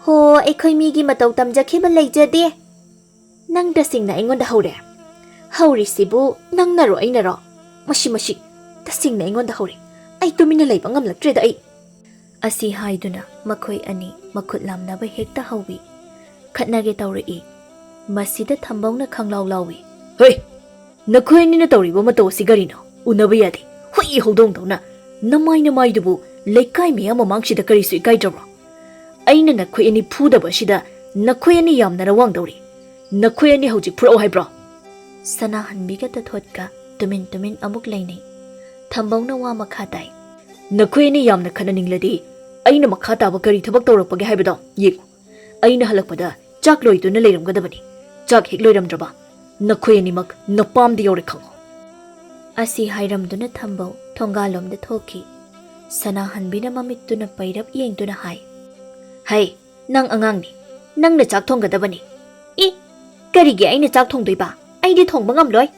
ꯍꯣ, ꯑꯩꯈꯣꯏ ꯃꯤꯒꯤ ꯃꯇꯧ ꯇꯝꯖꯈꯤꯕ ꯂꯩꯖꯗꯦ꯫ ꯅꯪ ꯇꯁꯦꯡꯅ ꯑꯩꯉꯣꯟꯗ ꯍꯧꯔꯦ꯫ ꯍꯧꯔꯤꯁꯤꯕꯨ ꯅꯪꯅꯔꯣ ꯑꯩꯅꯔꯣ? ꯃꯁꯤ, ꯃꯁꯤ, ꯇꯁꯦꯡꯅ ꯑꯩꯉꯣꯟꯗ ꯍꯧꯔꯦ꯫ ꯑꯩ ꯇꯨꯃꯤꯟꯅ ꯂꯩꯕ ꯉꯝꯂꯛꯇ꯭ꯔꯦꯗ ꯑꯩ꯫" ꯑꯁꯤ ꯍꯥꯏꯗꯨꯅ ꯃꯈꯣꯏ ꯑꯅꯤ ꯃꯈꯨꯠ ꯂꯥꯝꯅꯕ ꯍꯦꯛꯇ ꯍꯧꯏ꯫ ꯈꯠꯅꯒꯦ ꯇꯧꯔꯛꯏ꯫ ꯃꯁꯤꯗ ꯊꯝꯕꯧꯅ ꯈꯪꯂꯥꯎ ꯂꯥꯎꯏ꯫ "ꯍꯩ! ꯅꯈꯣꯏ ꯑꯅꯤꯅ ꯇꯧꯔꯤꯕ ꯃꯇꯧ ꯑꯁꯤ ꯀꯔꯤꯅꯣ? ꯎꯅꯕ ꯌꯥꯗꯦ꯫ ꯍꯨꯏ ꯍꯧꯗꯣꯡꯗꯧꯅ ꯅꯃꯥꯏ ꯅꯃꯥꯏꯗꯨꯕꯨ ꯂꯩꯀꯥꯏ ꯃꯌꯥꯝ ꯃꯃꯥꯡꯁꯤꯗ ꯀꯔꯤꯁꯨ ꯏꯀꯥꯏꯗ꯭ꯔꯕ꯭ꯔꯣ? ꯑꯩꯅ ꯅꯈꯣꯏ ꯑꯅꯤ ꯐꯨꯗꯕ ꯑꯁꯤꯗ ꯅꯈꯣꯏ ꯑꯅꯤ ꯌꯥꯝꯅ ꯔꯋꯥꯡꯗꯧꯔꯤ꯫ "ꯅꯈꯣꯏ ꯑꯅꯤ ꯍꯧꯖꯤꯛ ꯐꯨꯔꯛꯑꯣ ꯍꯥꯏꯕ꯭ꯔꯣ?" ꯁꯅꯥꯍꯟꯕꯤꯒ ꯇꯊꯣꯠꯀ ꯇꯨꯃꯤꯟ ꯇꯨꯃꯤꯟ ꯑꯃꯨꯛ ꯂꯩꯅꯩ꯫ ꯊꯝꯕꯧꯅ ꯋꯥ ꯃꯈꯥ ꯇꯥꯏ꯫ "ꯅꯈꯣꯏ ꯑꯅꯤ ꯌꯥꯝꯅ ꯈꯠꯅꯅꯤꯡꯂꯗꯤ ꯑꯩꯅ ꯃꯈꯥ ꯇꯥꯕ ꯀꯔꯤ ꯊꯕꯛ ꯇꯧꯔꯛꯄꯒꯦ ꯍꯥꯏꯕꯗꯣ ꯌꯦꯡꯉꯨ꯫ ꯑꯩꯅ ꯍꯜꯂꯛꯄꯗ ꯆꯥꯛ ꯂꯣꯏꯗꯨꯅ ꯂꯩꯔꯝꯒꯗꯕꯅꯤ꯫ ꯆꯥꯛ ꯍꯦꯛ ꯂꯣꯏꯔꯝꯗ꯭ꯔꯕ ꯅꯈꯣꯏ ꯑꯅꯤꯃꯛ ꯅꯄꯥꯝꯗ ꯌꯧꯔꯦ ꯈꯪꯉꯣ꯫" ꯑꯁꯤ ꯍꯥꯏꯔꯝꯗꯨꯅ ꯊꯝꯕꯧ ꯊꯣꯡꯒꯥꯜꯂꯣꯝꯗ ꯊꯣꯛꯈꯤ꯫ ꯁꯅꯥꯍꯟꯕꯤꯅ ꯃꯃꯤꯠꯇꯨꯅ ꯄꯩꯔꯞ ꯌꯦꯡꯗꯨꯅ ꯍꯥꯏ, "ꯍꯩ, ꯅꯪ ꯑꯉꯥꯡꯅꯤ, ꯅꯪꯅ ꯆꯥꯛ ꯊꯣꯡꯒꯗꯕꯅꯤ꯫" "ꯏ, ꯀꯔꯤꯒꯤ ꯑꯩꯅ ꯆꯥꯛ ꯊꯣꯡꯗꯣꯏꯕ? ꯑꯩꯗꯤ ꯊꯣꯡꯕ ꯉꯝꯂꯣꯏ꯫"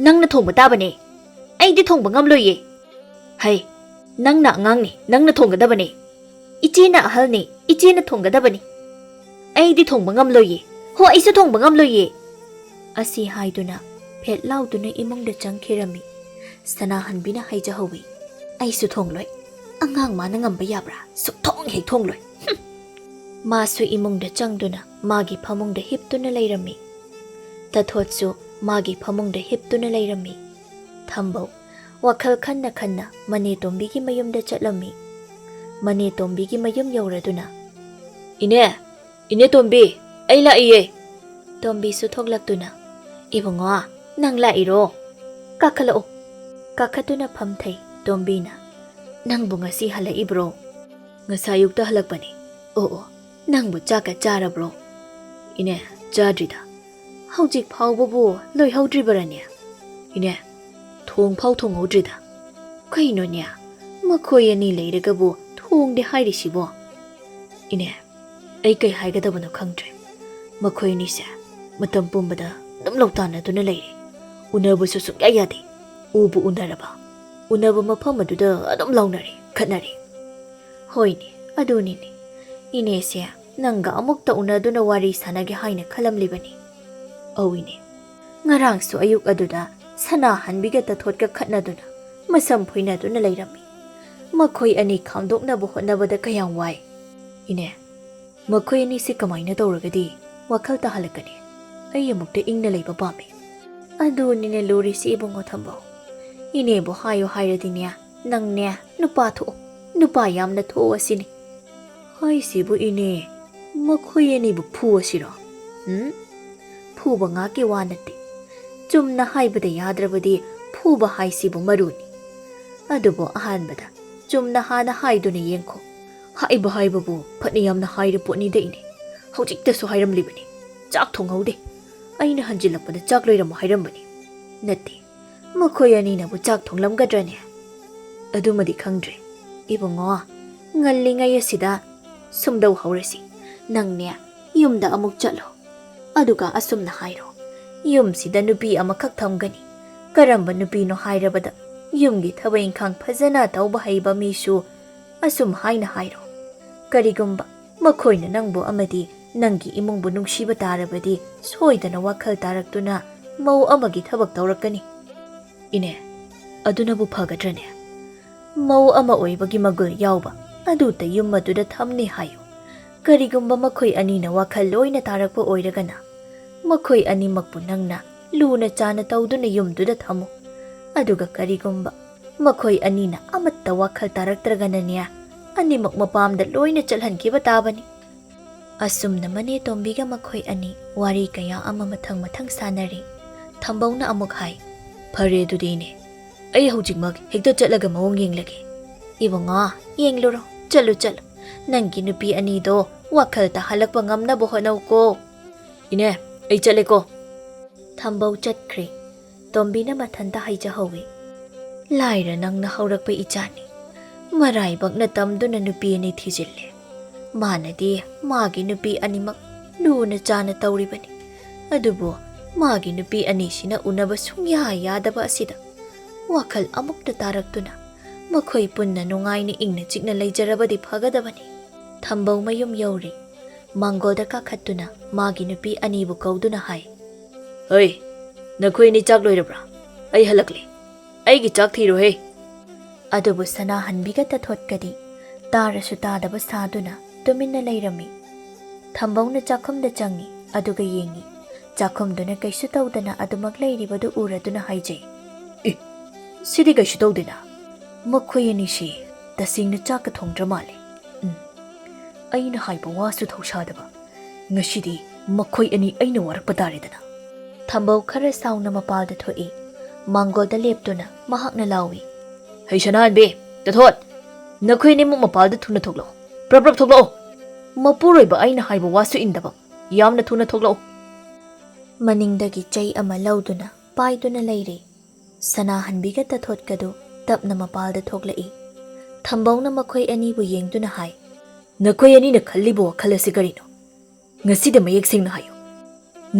"ꯅꯪꯅ ꯊꯣꯡꯕ ꯇꯥꯕꯅꯦ꯫ ꯑꯩꯗꯤ ꯊꯣꯡꯕ ꯉꯝꯂꯣꯏꯌꯦ꯫" "ꯍꯩ, ꯅꯪꯅ ꯑꯉꯥꯡꯅꯤ, ꯅꯪꯅ ꯊꯣꯡꯒꯗꯕꯅꯦ꯫ ꯏꯆꯦꯅ ꯑꯍꯜꯅꯤ, ꯏꯆꯦꯅ ꯊꯣꯡꯒꯗꯕꯅꯤ꯫ ꯑꯩꯗꯤ ꯊꯣꯡꯕ ꯉꯝꯂꯣꯏꯌꯦ꯫ ꯍꯣ, ꯑꯩꯁꯨ ꯊꯣꯡꯕ ꯉꯝꯂꯣꯏꯌꯦ꯫" ꯑꯁꯤ ꯍꯥꯏꯗꯨꯅ ꯐꯦꯠ ꯂꯥꯎꯗꯨꯅ ꯏꯃꯨꯡꯗ ꯆꯪꯈꯤꯔꯝꯃꯤ꯫ ꯁꯅꯥꯍꯟꯕꯤꯅ ꯍꯥꯏꯖꯍꯧꯏ, "ꯑꯩꯁꯨ ꯊꯣꯡꯂꯣꯏ꯫ ꯑꯉꯥꯡ ꯃꯥꯅ ꯉꯝꯕ ꯌꯥꯕ꯭ꯔꯥ? ꯁꯨꯛꯊꯣꯡ ꯍꯦꯛ ꯊꯣꯡꯂꯣꯏ꯫" ꯍꯨꯝ! ꯃꯥꯁꯨ ꯏꯃꯨꯡꯗ ꯆꯪꯗꯨꯅ ꯃꯥꯒꯤ ꯐꯃꯨꯡꯗ ꯍꯤꯞꯇꯨꯅ ꯂꯩꯔꯝꯃꯤ꯫ ꯇꯊꯣꯠꯁꯨ ꯃꯥꯒꯤ ꯐꯃꯨꯡꯗ ꯍꯤꯞꯇꯨꯅ ꯂꯩꯔꯝꯃꯤ꯫ ꯊꯝꯕꯧ ꯋꯥꯈꯜ ꯈꯟꯅ ꯈꯟꯅ ꯃꯅꯦ ꯇꯣꯝꯕꯤꯒꯤ ꯃꯌꯨꯝꯗ ꯆꯠꯂꯝꯃꯤ꯫ ꯃꯅꯦ ꯇꯣꯝꯕꯤꯒꯤ ꯃꯌꯨꯝ ꯌꯧꯔꯗꯨꯅ, "ꯏꯅꯦ, ꯏꯅꯦ ꯇꯣꯝꯕꯤ, ꯑꯩ ꯂꯥꯛꯏꯌꯦ꯫" ꯇꯣꯝꯕꯤꯁꯨ ꯊꯣꯛꯂꯛꯇꯨꯅ, "ꯏꯕꯨꯡꯉꯣ, ꯅꯪ ꯂꯥꯛꯏꯔꯣ? ꯀꯥꯈꯠꯂꯛꯑꯣ꯫" ꯀꯥꯈꯠꯇꯨꯅ ꯐꯝꯊꯩ ꯇꯣꯝꯕꯤꯅ꯫ "ꯅꯪꯕꯨ ꯉꯁꯤ ꯍꯜꯂꯛꯏꯕ꯭ꯔꯣ?" "ꯉꯁꯥꯏ ꯑꯌꯨꯛꯇ ꯍꯜꯂꯛꯄꯅꯤ꯫" "ꯑꯣ ꯑꯣ, ꯅꯪꯕꯨ ꯆꯥꯛꯀ ꯆꯥꯔꯕ꯭ꯔꯣ?" "ꯏꯅꯦ, ꯆꯥꯗ꯭ꯔꯤꯗ꯫" "ꯍꯧꯖꯤꯛ ꯐꯥꯎꯕꯕꯨ ꯂꯣꯏꯍꯧꯗ꯭ꯔꯤꯕꯔꯅꯦ?" "ꯏꯅꯦ, ꯊꯣꯡ ꯐꯥꯎ ꯊꯣꯡꯍꯧꯗ꯭ꯔꯤꯗ꯫" "ꯀꯩꯅꯣꯅꯦ, ꯃꯈꯣꯏ ꯑꯅꯤ ꯂꯩꯔꯒꯕꯨ ꯊꯣꯡꯗꯦ ꯍꯥꯏꯔꯤꯁꯤꯕꯣ?" "ꯏꯅꯦ, ꯑꯩ ꯀꯩ ꯍꯥꯏꯒꯗꯕꯅꯣ ꯈꯪꯗ꯭ꯔꯦ꯫ ꯃꯈꯣꯏ ꯑꯅꯤꯁꯦ ꯃꯇꯝ ꯄꯨꯝꯕꯗ ꯑꯗꯨꯝ ꯂꯧꯇꯥꯟꯅꯗꯨꯅ ꯂꯩꯔꯦ꯫ ꯎꯅꯕꯁꯨ ꯁꯨꯡꯌꯥ ꯌꯥꯗꯦ꯫ ꯎꯕꯨ ꯎꯅꯔꯕ, ꯎꯅꯕ ꯃꯐꯝ ꯑꯗꯨꯗ ꯑꯗꯨꯝ ꯂꯥꯎꯅꯔꯦ, ꯈꯠꯅꯔꯦ꯫" "ꯍꯣꯏꯅꯦ, ꯑꯗꯨꯅꯤꯅꯦ꯫ ꯏꯅꯦꯁꯦ ꯅꯪꯒ ꯑꯃꯨꯛꯇ ꯎꯅꯗꯨꯅ ꯋꯥꯔꯤ ꯁꯥꯟꯅꯒꯦ ꯍꯥꯏꯅ ꯈꯜꯂꯝꯂꯤꯕꯅꯤ꯫" "ꯑꯧ ꯏꯅꯦ, ꯉꯔꯥꯡꯁꯨ ꯑꯌꯨꯛ ꯑꯗꯨꯗ ꯁꯅꯥꯍꯟꯕꯤꯒ ꯇꯊꯣꯠꯀ ꯈꯠꯅꯗꯨꯅ ꯃꯁꯝ ꯐꯣꯏꯅꯗꯨꯅ ꯂꯩꯔꯝꯃꯤ꯫ ꯃꯈꯣꯏ ꯑꯅꯤ ꯈꯥꯝꯗꯣꯛꯅꯕ ꯍꯣꯠꯅꯕꯗ ꯀꯌꯥꯝ ꯋꯥꯏ꯫ ꯏꯅꯦ, ꯃꯈꯣꯏ ꯑꯅꯤꯁꯤ ꯀꯃꯥꯏꯅ ꯇꯧꯔꯒꯗꯤ ꯋꯥꯈꯜ ꯇꯥꯍꯜꯂꯛꯀꯅꯤ? ꯑꯩ ꯑꯃꯨꯛꯇ ꯏꯪꯅ ꯂꯩꯕ ꯄꯥꯝꯃꯤ꯫" "ꯑꯗꯨꯅꯤꯅꯦ ꯂꯨꯔꯤꯁꯤ ꯏꯕꯨꯡꯉꯣ ꯊꯝꯕꯧ꯫ ꯏꯅꯦꯕꯨ ꯍꯥꯏꯌꯨ ꯍꯥꯏꯔꯗꯤꯅꯦ, ꯅꯪꯅꯦ ꯅꯨꯄꯥ ꯊꯣꯛꯑꯣ, ꯅꯨꯄꯥ ꯌꯥꯝꯅ ꯊꯣꯛꯑꯣ ꯑꯁꯤꯅꯤ꯫" "ꯍꯥꯏꯁꯤꯕꯨ ꯏꯅꯦ, ꯃꯈꯣꯏ ꯑꯅꯤꯕꯨ ꯐꯨ ꯑꯁꯤꯔꯣ?" "ꯎꯝ?" ꯐꯨꯕ ꯉꯥꯛꯀꯤ ꯋꯥ ꯅꯠꯇꯦ꯫ ꯆꯨꯝꯅ ꯍꯥꯏꯕꯗ ꯌꯥꯗ꯭ꯔꯕꯗꯤ ꯐꯨꯕ ꯍꯥꯏꯁꯤꯕꯨ ꯃꯔꯨꯅꯤ꯫ ꯑꯗꯨꯕꯨ ꯑꯍꯥꯟꯕꯗ ꯆꯨꯝꯅ ꯍꯥꯟꯅ ꯍꯥꯏꯗꯨꯅ ꯌꯦꯡꯈꯣ꯫ ꯍꯥꯏꯕ ꯍꯥꯏꯕꯕꯨ ꯐꯅ ꯌꯥꯝꯅ ꯍꯥꯏꯔ ꯄꯣꯠꯅꯤꯗ ꯏꯅꯦ꯫ ꯍꯧꯖꯤꯛꯇꯁꯨ ꯍꯥꯏꯔꯝꯂꯤꯕꯅꯤ, ꯆꯥꯛ ꯊꯣꯡꯍꯧꯗꯦ꯫ ꯑꯩꯅ ꯍꯟꯖꯤꯜꯂꯛꯄꯗ ꯆꯥꯛ ꯂꯩꯔꯝꯃꯣ ꯍꯥꯏꯔꯝꯕꯅꯤ꯫ ꯅꯠꯇꯦ, ꯃꯈꯣꯏ ꯑꯅꯤꯅꯕꯨ ꯆꯥꯛ ꯊꯣꯡꯂꯝꯒꯗ꯭ꯔꯅꯦ? ꯑꯗꯨꯃꯗꯤ ꯈꯪꯗ꯭ꯔꯦ꯫ ꯏꯕꯨꯡꯉꯣ, ꯉꯜꯂꯤꯉꯩ ꯑꯁꯤꯗ ꯁꯨꯝꯗꯧ ꯍꯧꯔꯁꯤ꯫ ꯅꯪꯅꯦ, ꯌꯨꯝꯗ ꯑꯃꯨꯛ ꯆꯠꯂꯣ꯫ ꯑꯗꯨꯒ ꯑꯁꯨꯝꯅ ꯍꯥꯏꯔꯣ, "ꯌꯨꯝꯁꯤꯗ ꯅꯨꯄꯤ ꯑꯃꯈꯛ ꯊꯝꯒꯅꯤ꯫ ꯀꯔꯝꯕ ꯅꯨꯄꯤꯅꯣ ꯍꯥꯏꯔꯕꯗ, ꯌꯨꯝꯒꯤ ꯊꯕꯛ ꯏꯪꯈꯥꯡ ꯐꯖꯅ ꯇꯧꯕ ꯍꯩꯕ ꯃꯤꯁꯨ ꯑꯁꯨꯝ ꯍꯥꯏꯅ ꯍꯥꯏꯔꯣ꯫ ꯀꯔꯤꯒꯨꯝꯕ ꯃꯈꯣꯏꯅ ꯅꯪꯕꯨ ꯑꯃꯗꯤ ꯅꯪꯒꯤ ꯏꯃꯨꯡꯕꯨ ꯅꯨꯡꯁꯤꯕ ꯇꯥꯔꯕꯗꯤ, ꯁꯣꯏꯗꯅ ꯋꯥꯈꯜ ꯇꯥꯔꯛꯇꯨꯅ ꯃꯧ ꯑꯃꯒꯤ ꯊꯕꯛ ꯇꯧꯔꯛꯀꯅꯤ꯫" "ꯏꯅꯦ, ꯑꯗꯨꯅꯕꯨ ꯐꯒꯗ꯭ꯔꯅꯦ? ꯃꯧ ꯑꯃ ꯑꯣꯏꯕꯒꯤ ꯃꯒꯨꯜ ꯌꯥꯎꯕ ꯑꯗꯨꯇ ꯌꯨꯝ ꯑꯗꯨꯗ ꯊꯝꯅꯤ ꯍꯥꯏꯌꯨ꯫ ꯀꯔꯤꯒꯨꯝꯕ ꯃꯈꯣꯏ ꯑꯅꯤꯅ ꯋꯥꯈꯜ ꯂꯣꯏꯅ ꯇꯥꯔꯛꯄ ꯑꯣꯏꯔꯒꯅ, ꯃꯈꯣꯏ ꯑꯅꯤꯃꯛꯄꯨ ꯅꯪꯅ ꯂꯨꯅ ꯆꯥꯅ ꯇꯧꯗꯨꯅ ꯌꯨꯝꯗꯨꯗ ꯊꯝꯃꯨ꯫ ꯑꯗꯨꯒ ꯀꯔꯤꯒꯨꯝꯕ ꯃꯈꯣꯏ ꯑꯅꯤꯅ ꯑꯃꯠꯇ ꯋꯥꯈꯜ ꯇꯥꯔꯛꯇ꯭ꯔꯒꯅꯅꯦ, ꯑꯅꯤꯃꯛ ꯃꯄꯥꯝꯗ ꯂꯣꯏꯅ ꯆꯠꯍꯟꯈꯤꯕ ꯇꯥꯕꯅꯤ꯫" ꯑꯁꯨꯝꯅ ꯃꯅꯦ ꯇꯣꯝꯕꯤꯒ ꯃꯈꯣꯏ ꯑꯅꯤ ꯋꯥꯔꯤ ꯀꯌꯥ ꯑꯃ ꯃꯊꯪ ꯃꯊꯪ ꯁꯥꯟꯅꯔꯤ꯫ ꯊꯝꯕꯧꯅ ꯑꯃꯨꯛ ꯍꯥꯏ, "ꯐꯔꯦ ꯑꯗꯨꯗꯤ ꯏꯅꯦ, ꯑꯩ ꯍꯧꯖꯤꯛꯃꯛ ꯍꯦꯛꯇ ꯆꯠꯂꯒ ꯃꯑꯣꯡ ꯌꯦꯡꯂꯒꯦ꯫" "ꯏꯕꯨꯡꯉꯣ, ꯌꯦꯡꯂꯨꯔꯣ, ꯆꯠꯂꯨ ꯆꯠꯂꯨ꯫ ꯅꯪꯒꯤ ꯅꯨꯄꯤ ꯑꯅꯤꯗꯣ ꯋꯥꯈꯜ ꯇꯥꯍꯜꯂꯛꯄ ꯉꯝꯅꯕ ꯍꯣꯠꯅꯧꯀꯣ꯫" "ꯏꯅꯦ, ꯑꯩ ꯆꯠꯂꯦꯀꯣ꯫" ꯊꯝꯕꯧ ꯆꯠꯈ꯭ꯔꯦ꯫ ꯇꯣꯝꯕꯤꯅ ꯃꯊꯟꯇ ꯍꯥꯏꯖꯍꯧꯏ, "ꯂꯥꯏꯔ ꯅꯪꯅ ꯍꯧꯔꯛꯄ ꯏꯆꯥꯅꯤ꯫ ꯃꯔꯥꯏꯕꯛꯅ ꯇꯝꯗꯨꯅ ꯅꯨꯄꯤ ꯑꯅꯤ ꯊꯤꯖꯤꯜꯂꯦ꯫ ꯃꯥꯅꯗꯤ ꯃꯥꯒꯤ ꯅꯨꯄꯤ ꯑꯅꯤꯃꯛ ꯂꯨꯅ ꯆꯥꯅ ꯇꯧꯔꯤꯕꯅꯤ꯫ ꯑꯗꯨꯕꯨ ꯃꯥꯒꯤ ꯅꯨꯄꯤ ꯑꯅꯤꯁꯤꯅ ꯎꯅꯕ ꯁꯨꯡꯌꯥ ꯌꯥꯗꯕ ꯑꯁꯤꯗ ꯋꯥꯈꯜ ꯑꯃꯨꯛꯇ ꯇꯥꯔꯛꯇꯨꯅ ꯃꯈꯣꯏ ꯄꯨꯟꯅ ꯅꯨꯡꯉꯥꯏꯅ ꯏꯪꯅ ꯆꯤꯛꯅ ꯂꯩꯖꯔꯕꯗꯤ ꯐꯒꯗꯕꯅꯤ꯫" ꯊꯝꯕꯧ ꯃꯌꯨꯝ ꯌꯧꯔꯦ꯫ ꯃꯥꯡꯒꯣꯜꯗ ꯀꯥꯈꯠꯇꯨꯅ ꯃꯥꯒꯤ ꯅꯨꯄꯤ ꯑꯅꯤꯕꯨ ꯀꯧꯗꯨꯅ ꯍꯥꯏ, "ꯍꯩ, ꯅꯈꯣꯏ ꯑꯅꯤ ꯆꯥꯛ ꯂꯣꯏꯔꯕ꯭ꯔꯥ? ꯑꯩ ꯍꯜꯂꯛꯂꯦ꯫ ꯑꯩꯒꯤ ꯆꯥꯛ ꯊꯤꯔꯣꯍꯦ!" ꯑꯗꯨꯕꯨ ꯁꯅꯥꯍꯟꯕꯤꯒ ꯇꯊꯣꯠꯀꯗꯤ ꯇꯥꯔꯁꯨ ꯇꯥꯗꯕ ꯁꯥꯗꯨꯅ ꯇꯨꯃꯤꯟꯅ ꯂꯩꯔꯝꯃꯤ꯫ ꯊꯝꯕꯧꯅ ꯆꯥꯛꯈꯨꯝꯗ ꯆꯪꯉꯤ, ꯑꯗꯨꯒ ꯌꯦꯡꯉꯤ꯫ ꯆꯥꯛꯈꯨꯝꯗꯨꯅ ꯀꯩꯁꯨ ꯇꯧꯗꯅ ꯑꯗꯨꯃꯛ ꯂꯩꯔꯤꯕꯗꯨ ꯎꯔꯗꯨꯅ ꯍꯥꯏꯖꯩ, "ꯑꯦ, ꯁꯤꯗꯤ ꯀꯩꯁꯨ ꯇꯧꯗꯦꯅ꯫ ꯃꯈꯣꯏ ꯑꯅꯤꯁꯤ ꯇꯁꯦꯡꯅ ꯆꯥꯛꯀ ꯊꯣꯡꯗ꯭ꯔ ꯃꯥꯜꯂꯦ꯫ ꯎꯝ, ꯑꯩꯅ ꯍꯥꯏꯕ ꯋꯥꯁꯨ ꯊꯧꯁꯥꯗꯕ꯫ ꯉꯁꯤꯗꯤ "ꯃꯈꯣꯏ ꯑꯅꯤ ꯑꯩꯅ ꯋꯥꯔꯛꯄ ꯇꯥꯔꯦꯗꯅ"꯫ ꯊꯝꯕꯧ ꯈꯔ ꯁꯥꯎꯅ ꯃꯄꯥꯜꯗ ꯊꯣꯛꯏ꯫ ꯃꯥꯡꯒꯣꯜꯗ ꯂꯦꯞꯇꯨꯅ ꯃꯍꯥꯛꯅ ꯂꯥꯎꯏ, "ꯍꯩ ꯁꯅꯥꯍꯟꯕꯤ, ꯇꯊꯣꯠ! ꯅꯈꯣꯏ ꯑꯅꯤꯃꯛ ꯃꯄꯥꯜꯗ ꯊꯨꯅ ꯊꯣꯛꯂꯛꯑꯣ꯫ ꯄ꯭ꯔꯞ ꯄ꯭ꯔꯞ ꯊꯣꯛꯂꯛꯑꯣ꯫ ꯃꯄꯨꯔꯣꯏꯕ ꯑꯩꯅ ꯍꯥꯏꯕ ꯋꯥꯁꯨ ꯏꯟꯗꯕ꯫ ꯌꯥꯝꯅ ꯊꯨꯅ ꯊꯣꯛꯂꯛꯑꯣ"꯫ ꯃꯅꯤꯡꯗꯒꯤ ꯆꯩ ꯑꯃ ꯂꯧꯗꯨꯅ ꯄꯥꯏꯗꯨꯅ ꯂꯩꯔꯤ꯫ ꯁꯅꯥꯍꯟꯕꯤꯒ ꯇꯊꯣꯠꯀꯗꯨ ꯇꯞꯅ ꯃꯄꯥꯜꯗ ꯊꯣꯛꯂꯛꯏ꯫ ꯊꯝꯕꯧꯅ ꯃꯈꯣꯏ ꯑꯅꯤꯕꯨ ꯌꯦꯡꯗꯨꯅ ꯍꯥꯏ, "ꯅꯈꯣꯏ ꯑꯅꯤꯅ ꯈꯜꯂꯤꯕ ꯋꯥꯈꯜ ꯑꯁꯤ ꯀꯔꯤꯅꯣ? ꯉꯁꯤꯗꯤ ꯃꯌꯦꯛ ꯁꯦꯡꯅ ꯍꯥꯏꯌꯨ꯫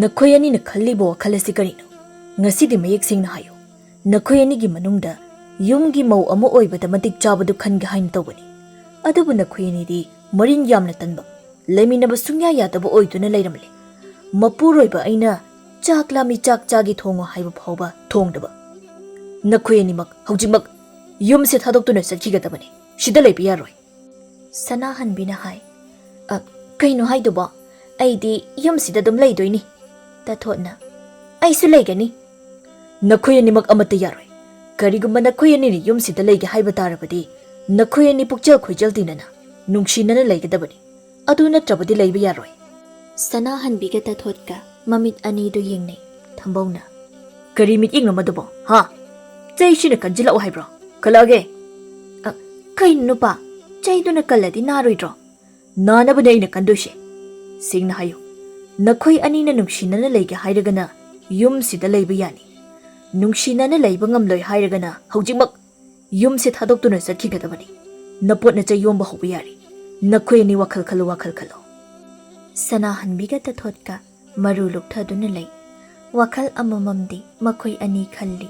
ꯅꯈꯣꯏ ꯑꯅꯤꯅ ꯈꯜꯂꯤꯕ ꯋꯥꯈꯜ ꯑꯁꯤ ꯀꯔꯤꯅꯣ? ꯉꯁꯤꯗꯤ ꯃꯌꯦꯛ ꯁꯦꯡꯅ ꯍꯥꯏꯌꯨ꯫ ꯅꯈꯣꯏ ꯑꯅꯤꯒꯤ ꯃꯅꯨꯡꯗ ꯌꯨꯝꯒꯤ ꯃꯧ ꯑꯃ ꯑꯣꯏꯕꯗ ꯃꯇꯤꯛ ꯆꯥꯕꯗꯨ ꯈꯟꯒꯦ ꯍꯥꯏꯅ ꯇꯧꯕꯅꯤ꯫ ꯑꯗꯨꯕꯨ ꯅꯈꯣꯏ ꯑꯅꯤꯗꯤ ꯃꯔꯤꯟ ꯌꯥꯝꯅ ꯇꯟꯕ, ꯂꯩꯃꯤꯟꯅꯕ ꯁꯨꯡꯌꯥ ꯌꯥꯗꯕ ꯑꯣꯏꯗꯨꯅ ꯂꯩꯔꯝꯂꯦ꯫ ꯃꯄꯨꯔꯣꯏꯕ ꯑꯩꯅ 'ꯆꯥꯛ ꯂꯥꯝꯃꯤ, ꯆꯥꯛ ꯆꯥꯒꯦ ꯊꯣꯡꯉꯣ' ꯍꯥꯏꯕ ꯐꯥꯎꯕ ꯊꯣꯡꯗꯕ꯫ ꯅꯈꯣꯏ ꯑꯅꯤꯃꯛ ꯍꯧꯖꯤꯛꯃꯛ ꯌꯨꯝꯁꯦ ꯊꯥꯗꯣꯛꯇꯨꯅ ꯆꯠꯈꯤꯒꯗꯕꯅꯤ꯫ ꯁꯤꯗ ꯂꯩꯕ ꯌꯥꯔꯣꯏ"꯫ ꯁꯅꯥꯍꯟꯕꯤꯅ ꯍꯥꯏ, "ꯑ, ꯀꯩꯅꯣ ꯍꯥꯏꯗꯨꯕꯣ? ꯑꯩꯗꯤ ꯌꯨꯝꯁꯤꯗ ꯑꯗꯨꯝ ꯂꯩꯗꯣꯏꯅꯤ"꯫ ꯇꯊꯣꯠꯅ, "ꯑꯩꯁꯨ ꯂꯩꯒꯅꯤ"꯫ "ꯅꯈꯣꯏ ꯑꯅꯤꯃꯛ ꯑꯃꯠꯇ ꯌꯥꯔꯣꯏ꯫ ꯀꯔꯤꯒꯨꯝꯕ ꯅꯈꯣꯏ ꯑꯅꯤꯅ ꯌꯨꯝꯁꯤꯗ ꯂꯩꯒꯦ ꯍꯥꯏꯕ ꯇꯥꯔꯕꯗꯤ, ꯅꯈꯣꯏ ꯑꯅꯤ ꯄꯨꯛꯆꯦꯜ ꯈꯣꯏꯖꯦꯜ ꯇꯤꯟꯅꯅ, ꯅꯨꯡꯁꯤꯅꯅ ꯂꯩꯒꯗꯕꯅꯤ꯫ ꯑꯗꯨ ꯅꯠꯇ꯭ꯔꯕꯗꯤ ꯂꯩꯕ ꯌꯥꯔꯣꯏ"꯫ ꯁꯅꯥꯍꯟꯕꯤꯒ ꯇꯊꯣꯠꯀ ꯃꯃꯤꯠ ꯑꯅꯤꯗꯨ ꯌꯦꯡꯅꯩ꯫ ꯊꯝꯕꯧꯅ, "ꯀꯔꯤ ꯃꯤꯠꯌꯦꯡꯅꯣ ꯃꯗꯨꯕꯣ, ꯍꯥ? ꯆꯩꯁꯤꯅ ꯀꯟꯁꯤꯜꯂꯛꯑꯣ ꯍꯥꯏꯕ꯭ꯔꯣ? ꯀꯜꯂꯛꯑꯒꯦ"꯫ "ꯑ, ꯀꯩꯅꯣ ꯅꯨꯄꯥ? ꯆꯩꯗꯨꯅ ꯀꯜꯂꯗꯤ ꯅꯥꯔꯣꯏꯗ꯭ꯔꯣ?" "ꯅꯥꯅꯕꯅꯦ ꯑꯩꯅ ꯀꯟꯗꯣꯏꯁꯦ꯫ ꯁꯦꯡꯅ ꯍꯥꯏꯌꯨ, ꯅꯈꯣꯏ ꯑꯅꯤꯅ ꯅꯨꯡꯁꯤꯅꯅ ꯂꯩꯒꯦ ꯍꯥꯏꯔꯒꯅ ꯌꯨꯝꯁꯤꯗ ꯂꯩꯕ ꯌꯥꯅꯤ꯫ ꯅꯨꯡꯁꯤꯅꯅ ꯂꯩꯕ ꯉꯝꯂꯣꯏ ꯍꯥꯏꯔꯒꯅ ꯍꯧꯖꯤꯛꯃꯛ ꯌꯨꯝꯁꯦ ꯊꯥꯗꯣꯛꯇꯨꯅ ꯆꯠꯈꯤꯒꯗꯕꯅꯤ꯫ ꯅꯄꯣꯠ ꯅꯆꯩ ꯌꯣꯝꯕ ꯍꯧꯕ ꯌꯥꯔꯦ꯫ ꯅꯈꯣꯏ ꯑꯅꯤ ꯋꯥꯈꯜ ꯈꯜꯂꯨ, ꯋꯥꯈꯜ ꯈꯜꯂꯨ"꯫ ꯁꯅꯥꯍꯟꯕꯤꯒ ꯇꯊꯣꯠꯀ ꯃꯔꯨ ꯂꯨꯛꯊꯗꯨꯅ ꯂꯩ꯫ ꯋꯥꯈꯜ ꯑꯃꯃꯝꯗꯤ ꯃꯈꯣꯏ ꯑꯅꯤ ꯈꯜꯂꯤ꯫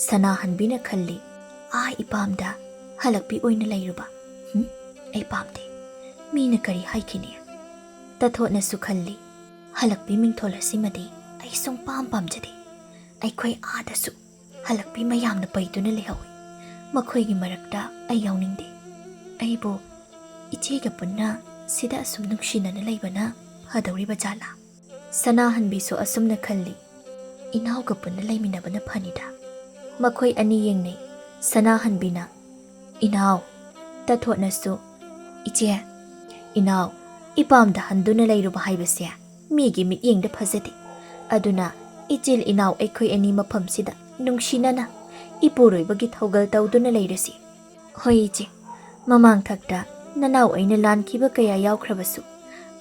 ꯁꯅꯥꯍꯟꯕꯤꯅ ꯈꯜꯂꯤ, "ꯑꯥ ꯏꯄꯥꯝꯗ ꯍꯜꯂꯛꯄꯤ ꯑꯣꯏꯅ ꯂꯩꯔꯨꯕ꯫ ꯍꯨꯝ, ꯑꯩ ꯄꯥꯝꯗꯦ꯫ ꯃꯤꯅ ꯀꯔꯤ ꯍꯥꯏꯈꯤꯅꯤ?" ꯇꯊꯣꯠꯅꯁꯨ ꯈꯜꯂꯤ, "ꯍꯜꯂꯛꯄꯤ ꯃꯤꯡꯊꯣꯜ ꯑꯁꯤꯃꯗꯤ ꯑꯩ ꯁꯨꯡ ꯄꯥꯝ ꯄꯥꯝꯖꯗꯦ꯫ ꯑꯩꯈꯣꯏ ꯑꯥꯗꯁꯨ ꯍꯜꯂꯛꯄꯤ ꯃꯌꯥꯝꯅ ꯄꯩꯗꯨꯅ ꯂꯩꯍꯧꯏ꯫ ꯃꯈꯣꯏꯒꯤ ꯃꯔꯛꯇ ꯑꯩ ꯌꯥꯎꯅꯤꯡꯗꯦ꯫ ꯑꯩꯕꯨ ꯏꯆꯦꯒ ꯄꯨꯟꯅ ꯁꯤꯗ ꯑꯁꯨꯝ ꯅꯨꯡꯁꯤꯅꯅ ꯂꯩꯕꯅ ꯐꯗꯧꯔꯤꯕ ꯖꯥꯠꯂꯥ?" ꯁꯅꯥꯍꯟꯕꯤꯁꯨ ꯑꯁꯨꯝꯅ ꯈꯜꯂꯤ, "ꯏꯅꯥꯎꯒ ꯄꯨꯟꯅ ꯂꯩꯃꯤꯟꯅꯕꯅ ꯐꯅꯤꯗ"꯫ ꯃꯈꯣꯏ ꯑꯅꯤ ꯌꯦꯡꯅꯩ꯫ ꯁꯅꯥꯍꯟꯕꯤꯅ, "ꯏꯅꯥꯎ"꯫ ꯇꯊꯣꯠꯅꯁꯨ, "ꯏꯆꯦ"꯫ "ꯏꯅꯥꯎ, ꯏꯄꯥꯝꯗ ꯍꯟꯗꯨꯅ ꯂꯩꯔꯨꯕ ꯍꯥꯏꯕꯁꯦ ꯃꯤꯒꯤ ꯃꯤꯠꯌꯦꯡꯗ ꯐꯖꯗꯦ꯫ ꯑꯗꯨꯅ ꯏꯆꯤꯜ ꯏꯅꯥꯎ ꯑꯩꯈꯣꯏ ꯑꯅꯤ ꯃꯐꯝꯁꯤꯗ ꯅꯨꯡꯁꯤꯅꯅ ꯏꯄꯨꯔꯣꯏꯕꯒꯤ ꯊꯧꯒꯜ ꯇꯧꯗꯨꯅ ꯂꯩꯔꯁꯤ꯫ ꯍꯣꯏ ꯏꯆꯦ, ꯃꯃꯥꯡ ꯊꯛꯇ ꯅꯅꯥꯎ ꯑꯩꯅ ꯂꯥꯟꯈꯤꯕ ꯀꯌꯥ ꯌꯥꯎꯈ꯭ꯔꯕꯁꯨ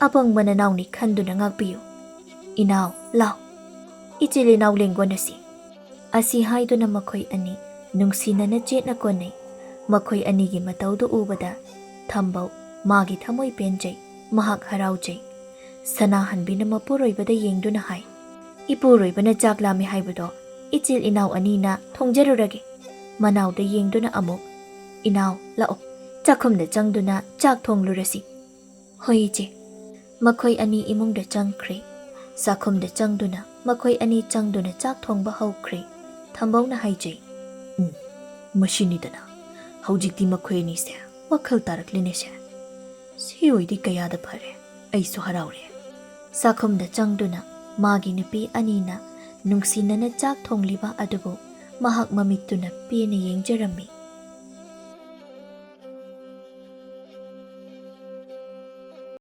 ꯑꯄꯪꯕ ꯅꯅꯥꯎꯅꯤ ꯈꯟꯗꯨꯅ ꯉꯥꯛꯄꯤꯌꯨ꯫ ꯏꯅꯥꯎ, ꯂꯥꯎ, ꯏꯆꯤꯜ ꯏꯅꯥꯎ ꯂꯦꯡꯒꯣꯟꯅꯁꯤ꯫ ꯑꯁꯤ ꯍꯥꯏꯗꯨꯅ ꯃꯈꯣꯏ ꯑꯅꯤ ꯅꯨꯡꯁꯤꯅꯅ ꯆꯦꯠꯅ ꯀꯣꯟꯅꯩ꯫ ꯃꯈꯣꯏ ꯑꯅꯤꯒꯤ ꯃꯇꯧꯗꯨ ꯎꯕꯗ ꯊꯝꯕꯧ ꯃꯥꯒꯤ ꯊꯃꯣꯏ ꯄꯦꯟꯖꯩ, ꯃꯍꯥꯛ ꯍꯔꯥꯎꯖꯩ꯫ ꯁꯅꯥꯍꯟꯕꯤꯅ ꯃꯄꯨꯔꯣꯏꯕꯗ ꯌꯦꯡꯗꯨꯅ ꯍꯥꯏ, "ꯏꯄꯨꯔꯣꯏꯕꯅ ꯆꯥꯛ ꯂꯥꯝꯃꯤ ꯍꯥꯏꯕꯗꯣ ꯏꯆꯤꯜ ꯏꯅꯥꯎ ꯑꯅꯤꯅ ꯊꯣꯡꯖꯔꯨꯔꯒꯦ꯫" ꯃꯅꯥꯎꯗ ꯌꯦꯡꯗꯨꯅ ꯑꯃꯨꯛ, "ꯏꯅꯥꯎ, ꯂꯥꯛꯑꯣ, ꯆꯥꯛꯈꯨꯝꯗ ꯆꯪꯗꯨꯅ ꯆꯥꯛ ꯊꯣꯡꯂꯨꯔꯁꯤ꯫" "ꯍꯣꯏ ꯏꯆꯦ꯫" ꯃꯈꯣꯏ ꯑꯅꯤ ꯏꯃꯨꯡꯗ ꯆꯪꯈ꯭ꯔꯦ꯫ ꯆꯥꯛꯈꯨꯝꯗ ꯆꯪꯗꯨꯅ ꯃꯈꯣꯏ ꯑꯅꯤ ꯆꯪꯗꯨꯅ ꯆꯥꯛ ꯊꯣꯡꯕ ꯍꯧꯈ꯭ꯔꯦ꯫ ꯊꯝꯕꯧꯅ ꯍꯥꯏꯖꯩ, "ꯎꯝ, ꯃꯁꯤꯅꯤꯗꯅ꯫ ꯍꯧꯖꯤꯛꯇꯤ ꯃꯈꯣꯏ ꯑꯅꯤꯁꯦ ꯋꯥꯈꯜ ꯇꯥꯔꯛꯂꯤꯅꯦꯁꯦ꯫ ꯁꯤ ꯑꯣꯏꯗꯤ ꯀꯌꯥꯗ ꯐꯔꯦ꯫ ꯑꯩꯁꯨ ꯍꯔꯥꯎꯔꯦ꯫" ꯆꯥꯛꯈꯨꯝꯗ ꯆꯪꯗꯨꯅ ꯃꯥꯒꯤ ꯅꯨꯄꯤ ꯑꯅꯤꯅ ꯅꯨꯡꯁꯤꯅꯅ ꯆꯥꯛ ꯊꯣꯡꯂꯤꯕ ꯑꯗꯨꯕꯨ ꯃꯍꯥꯛ ꯃꯃꯤꯠꯇꯨꯅ ꯄꯦꯟꯅ ꯌꯦꯡꯖꯔꯝꯃꯤ꯫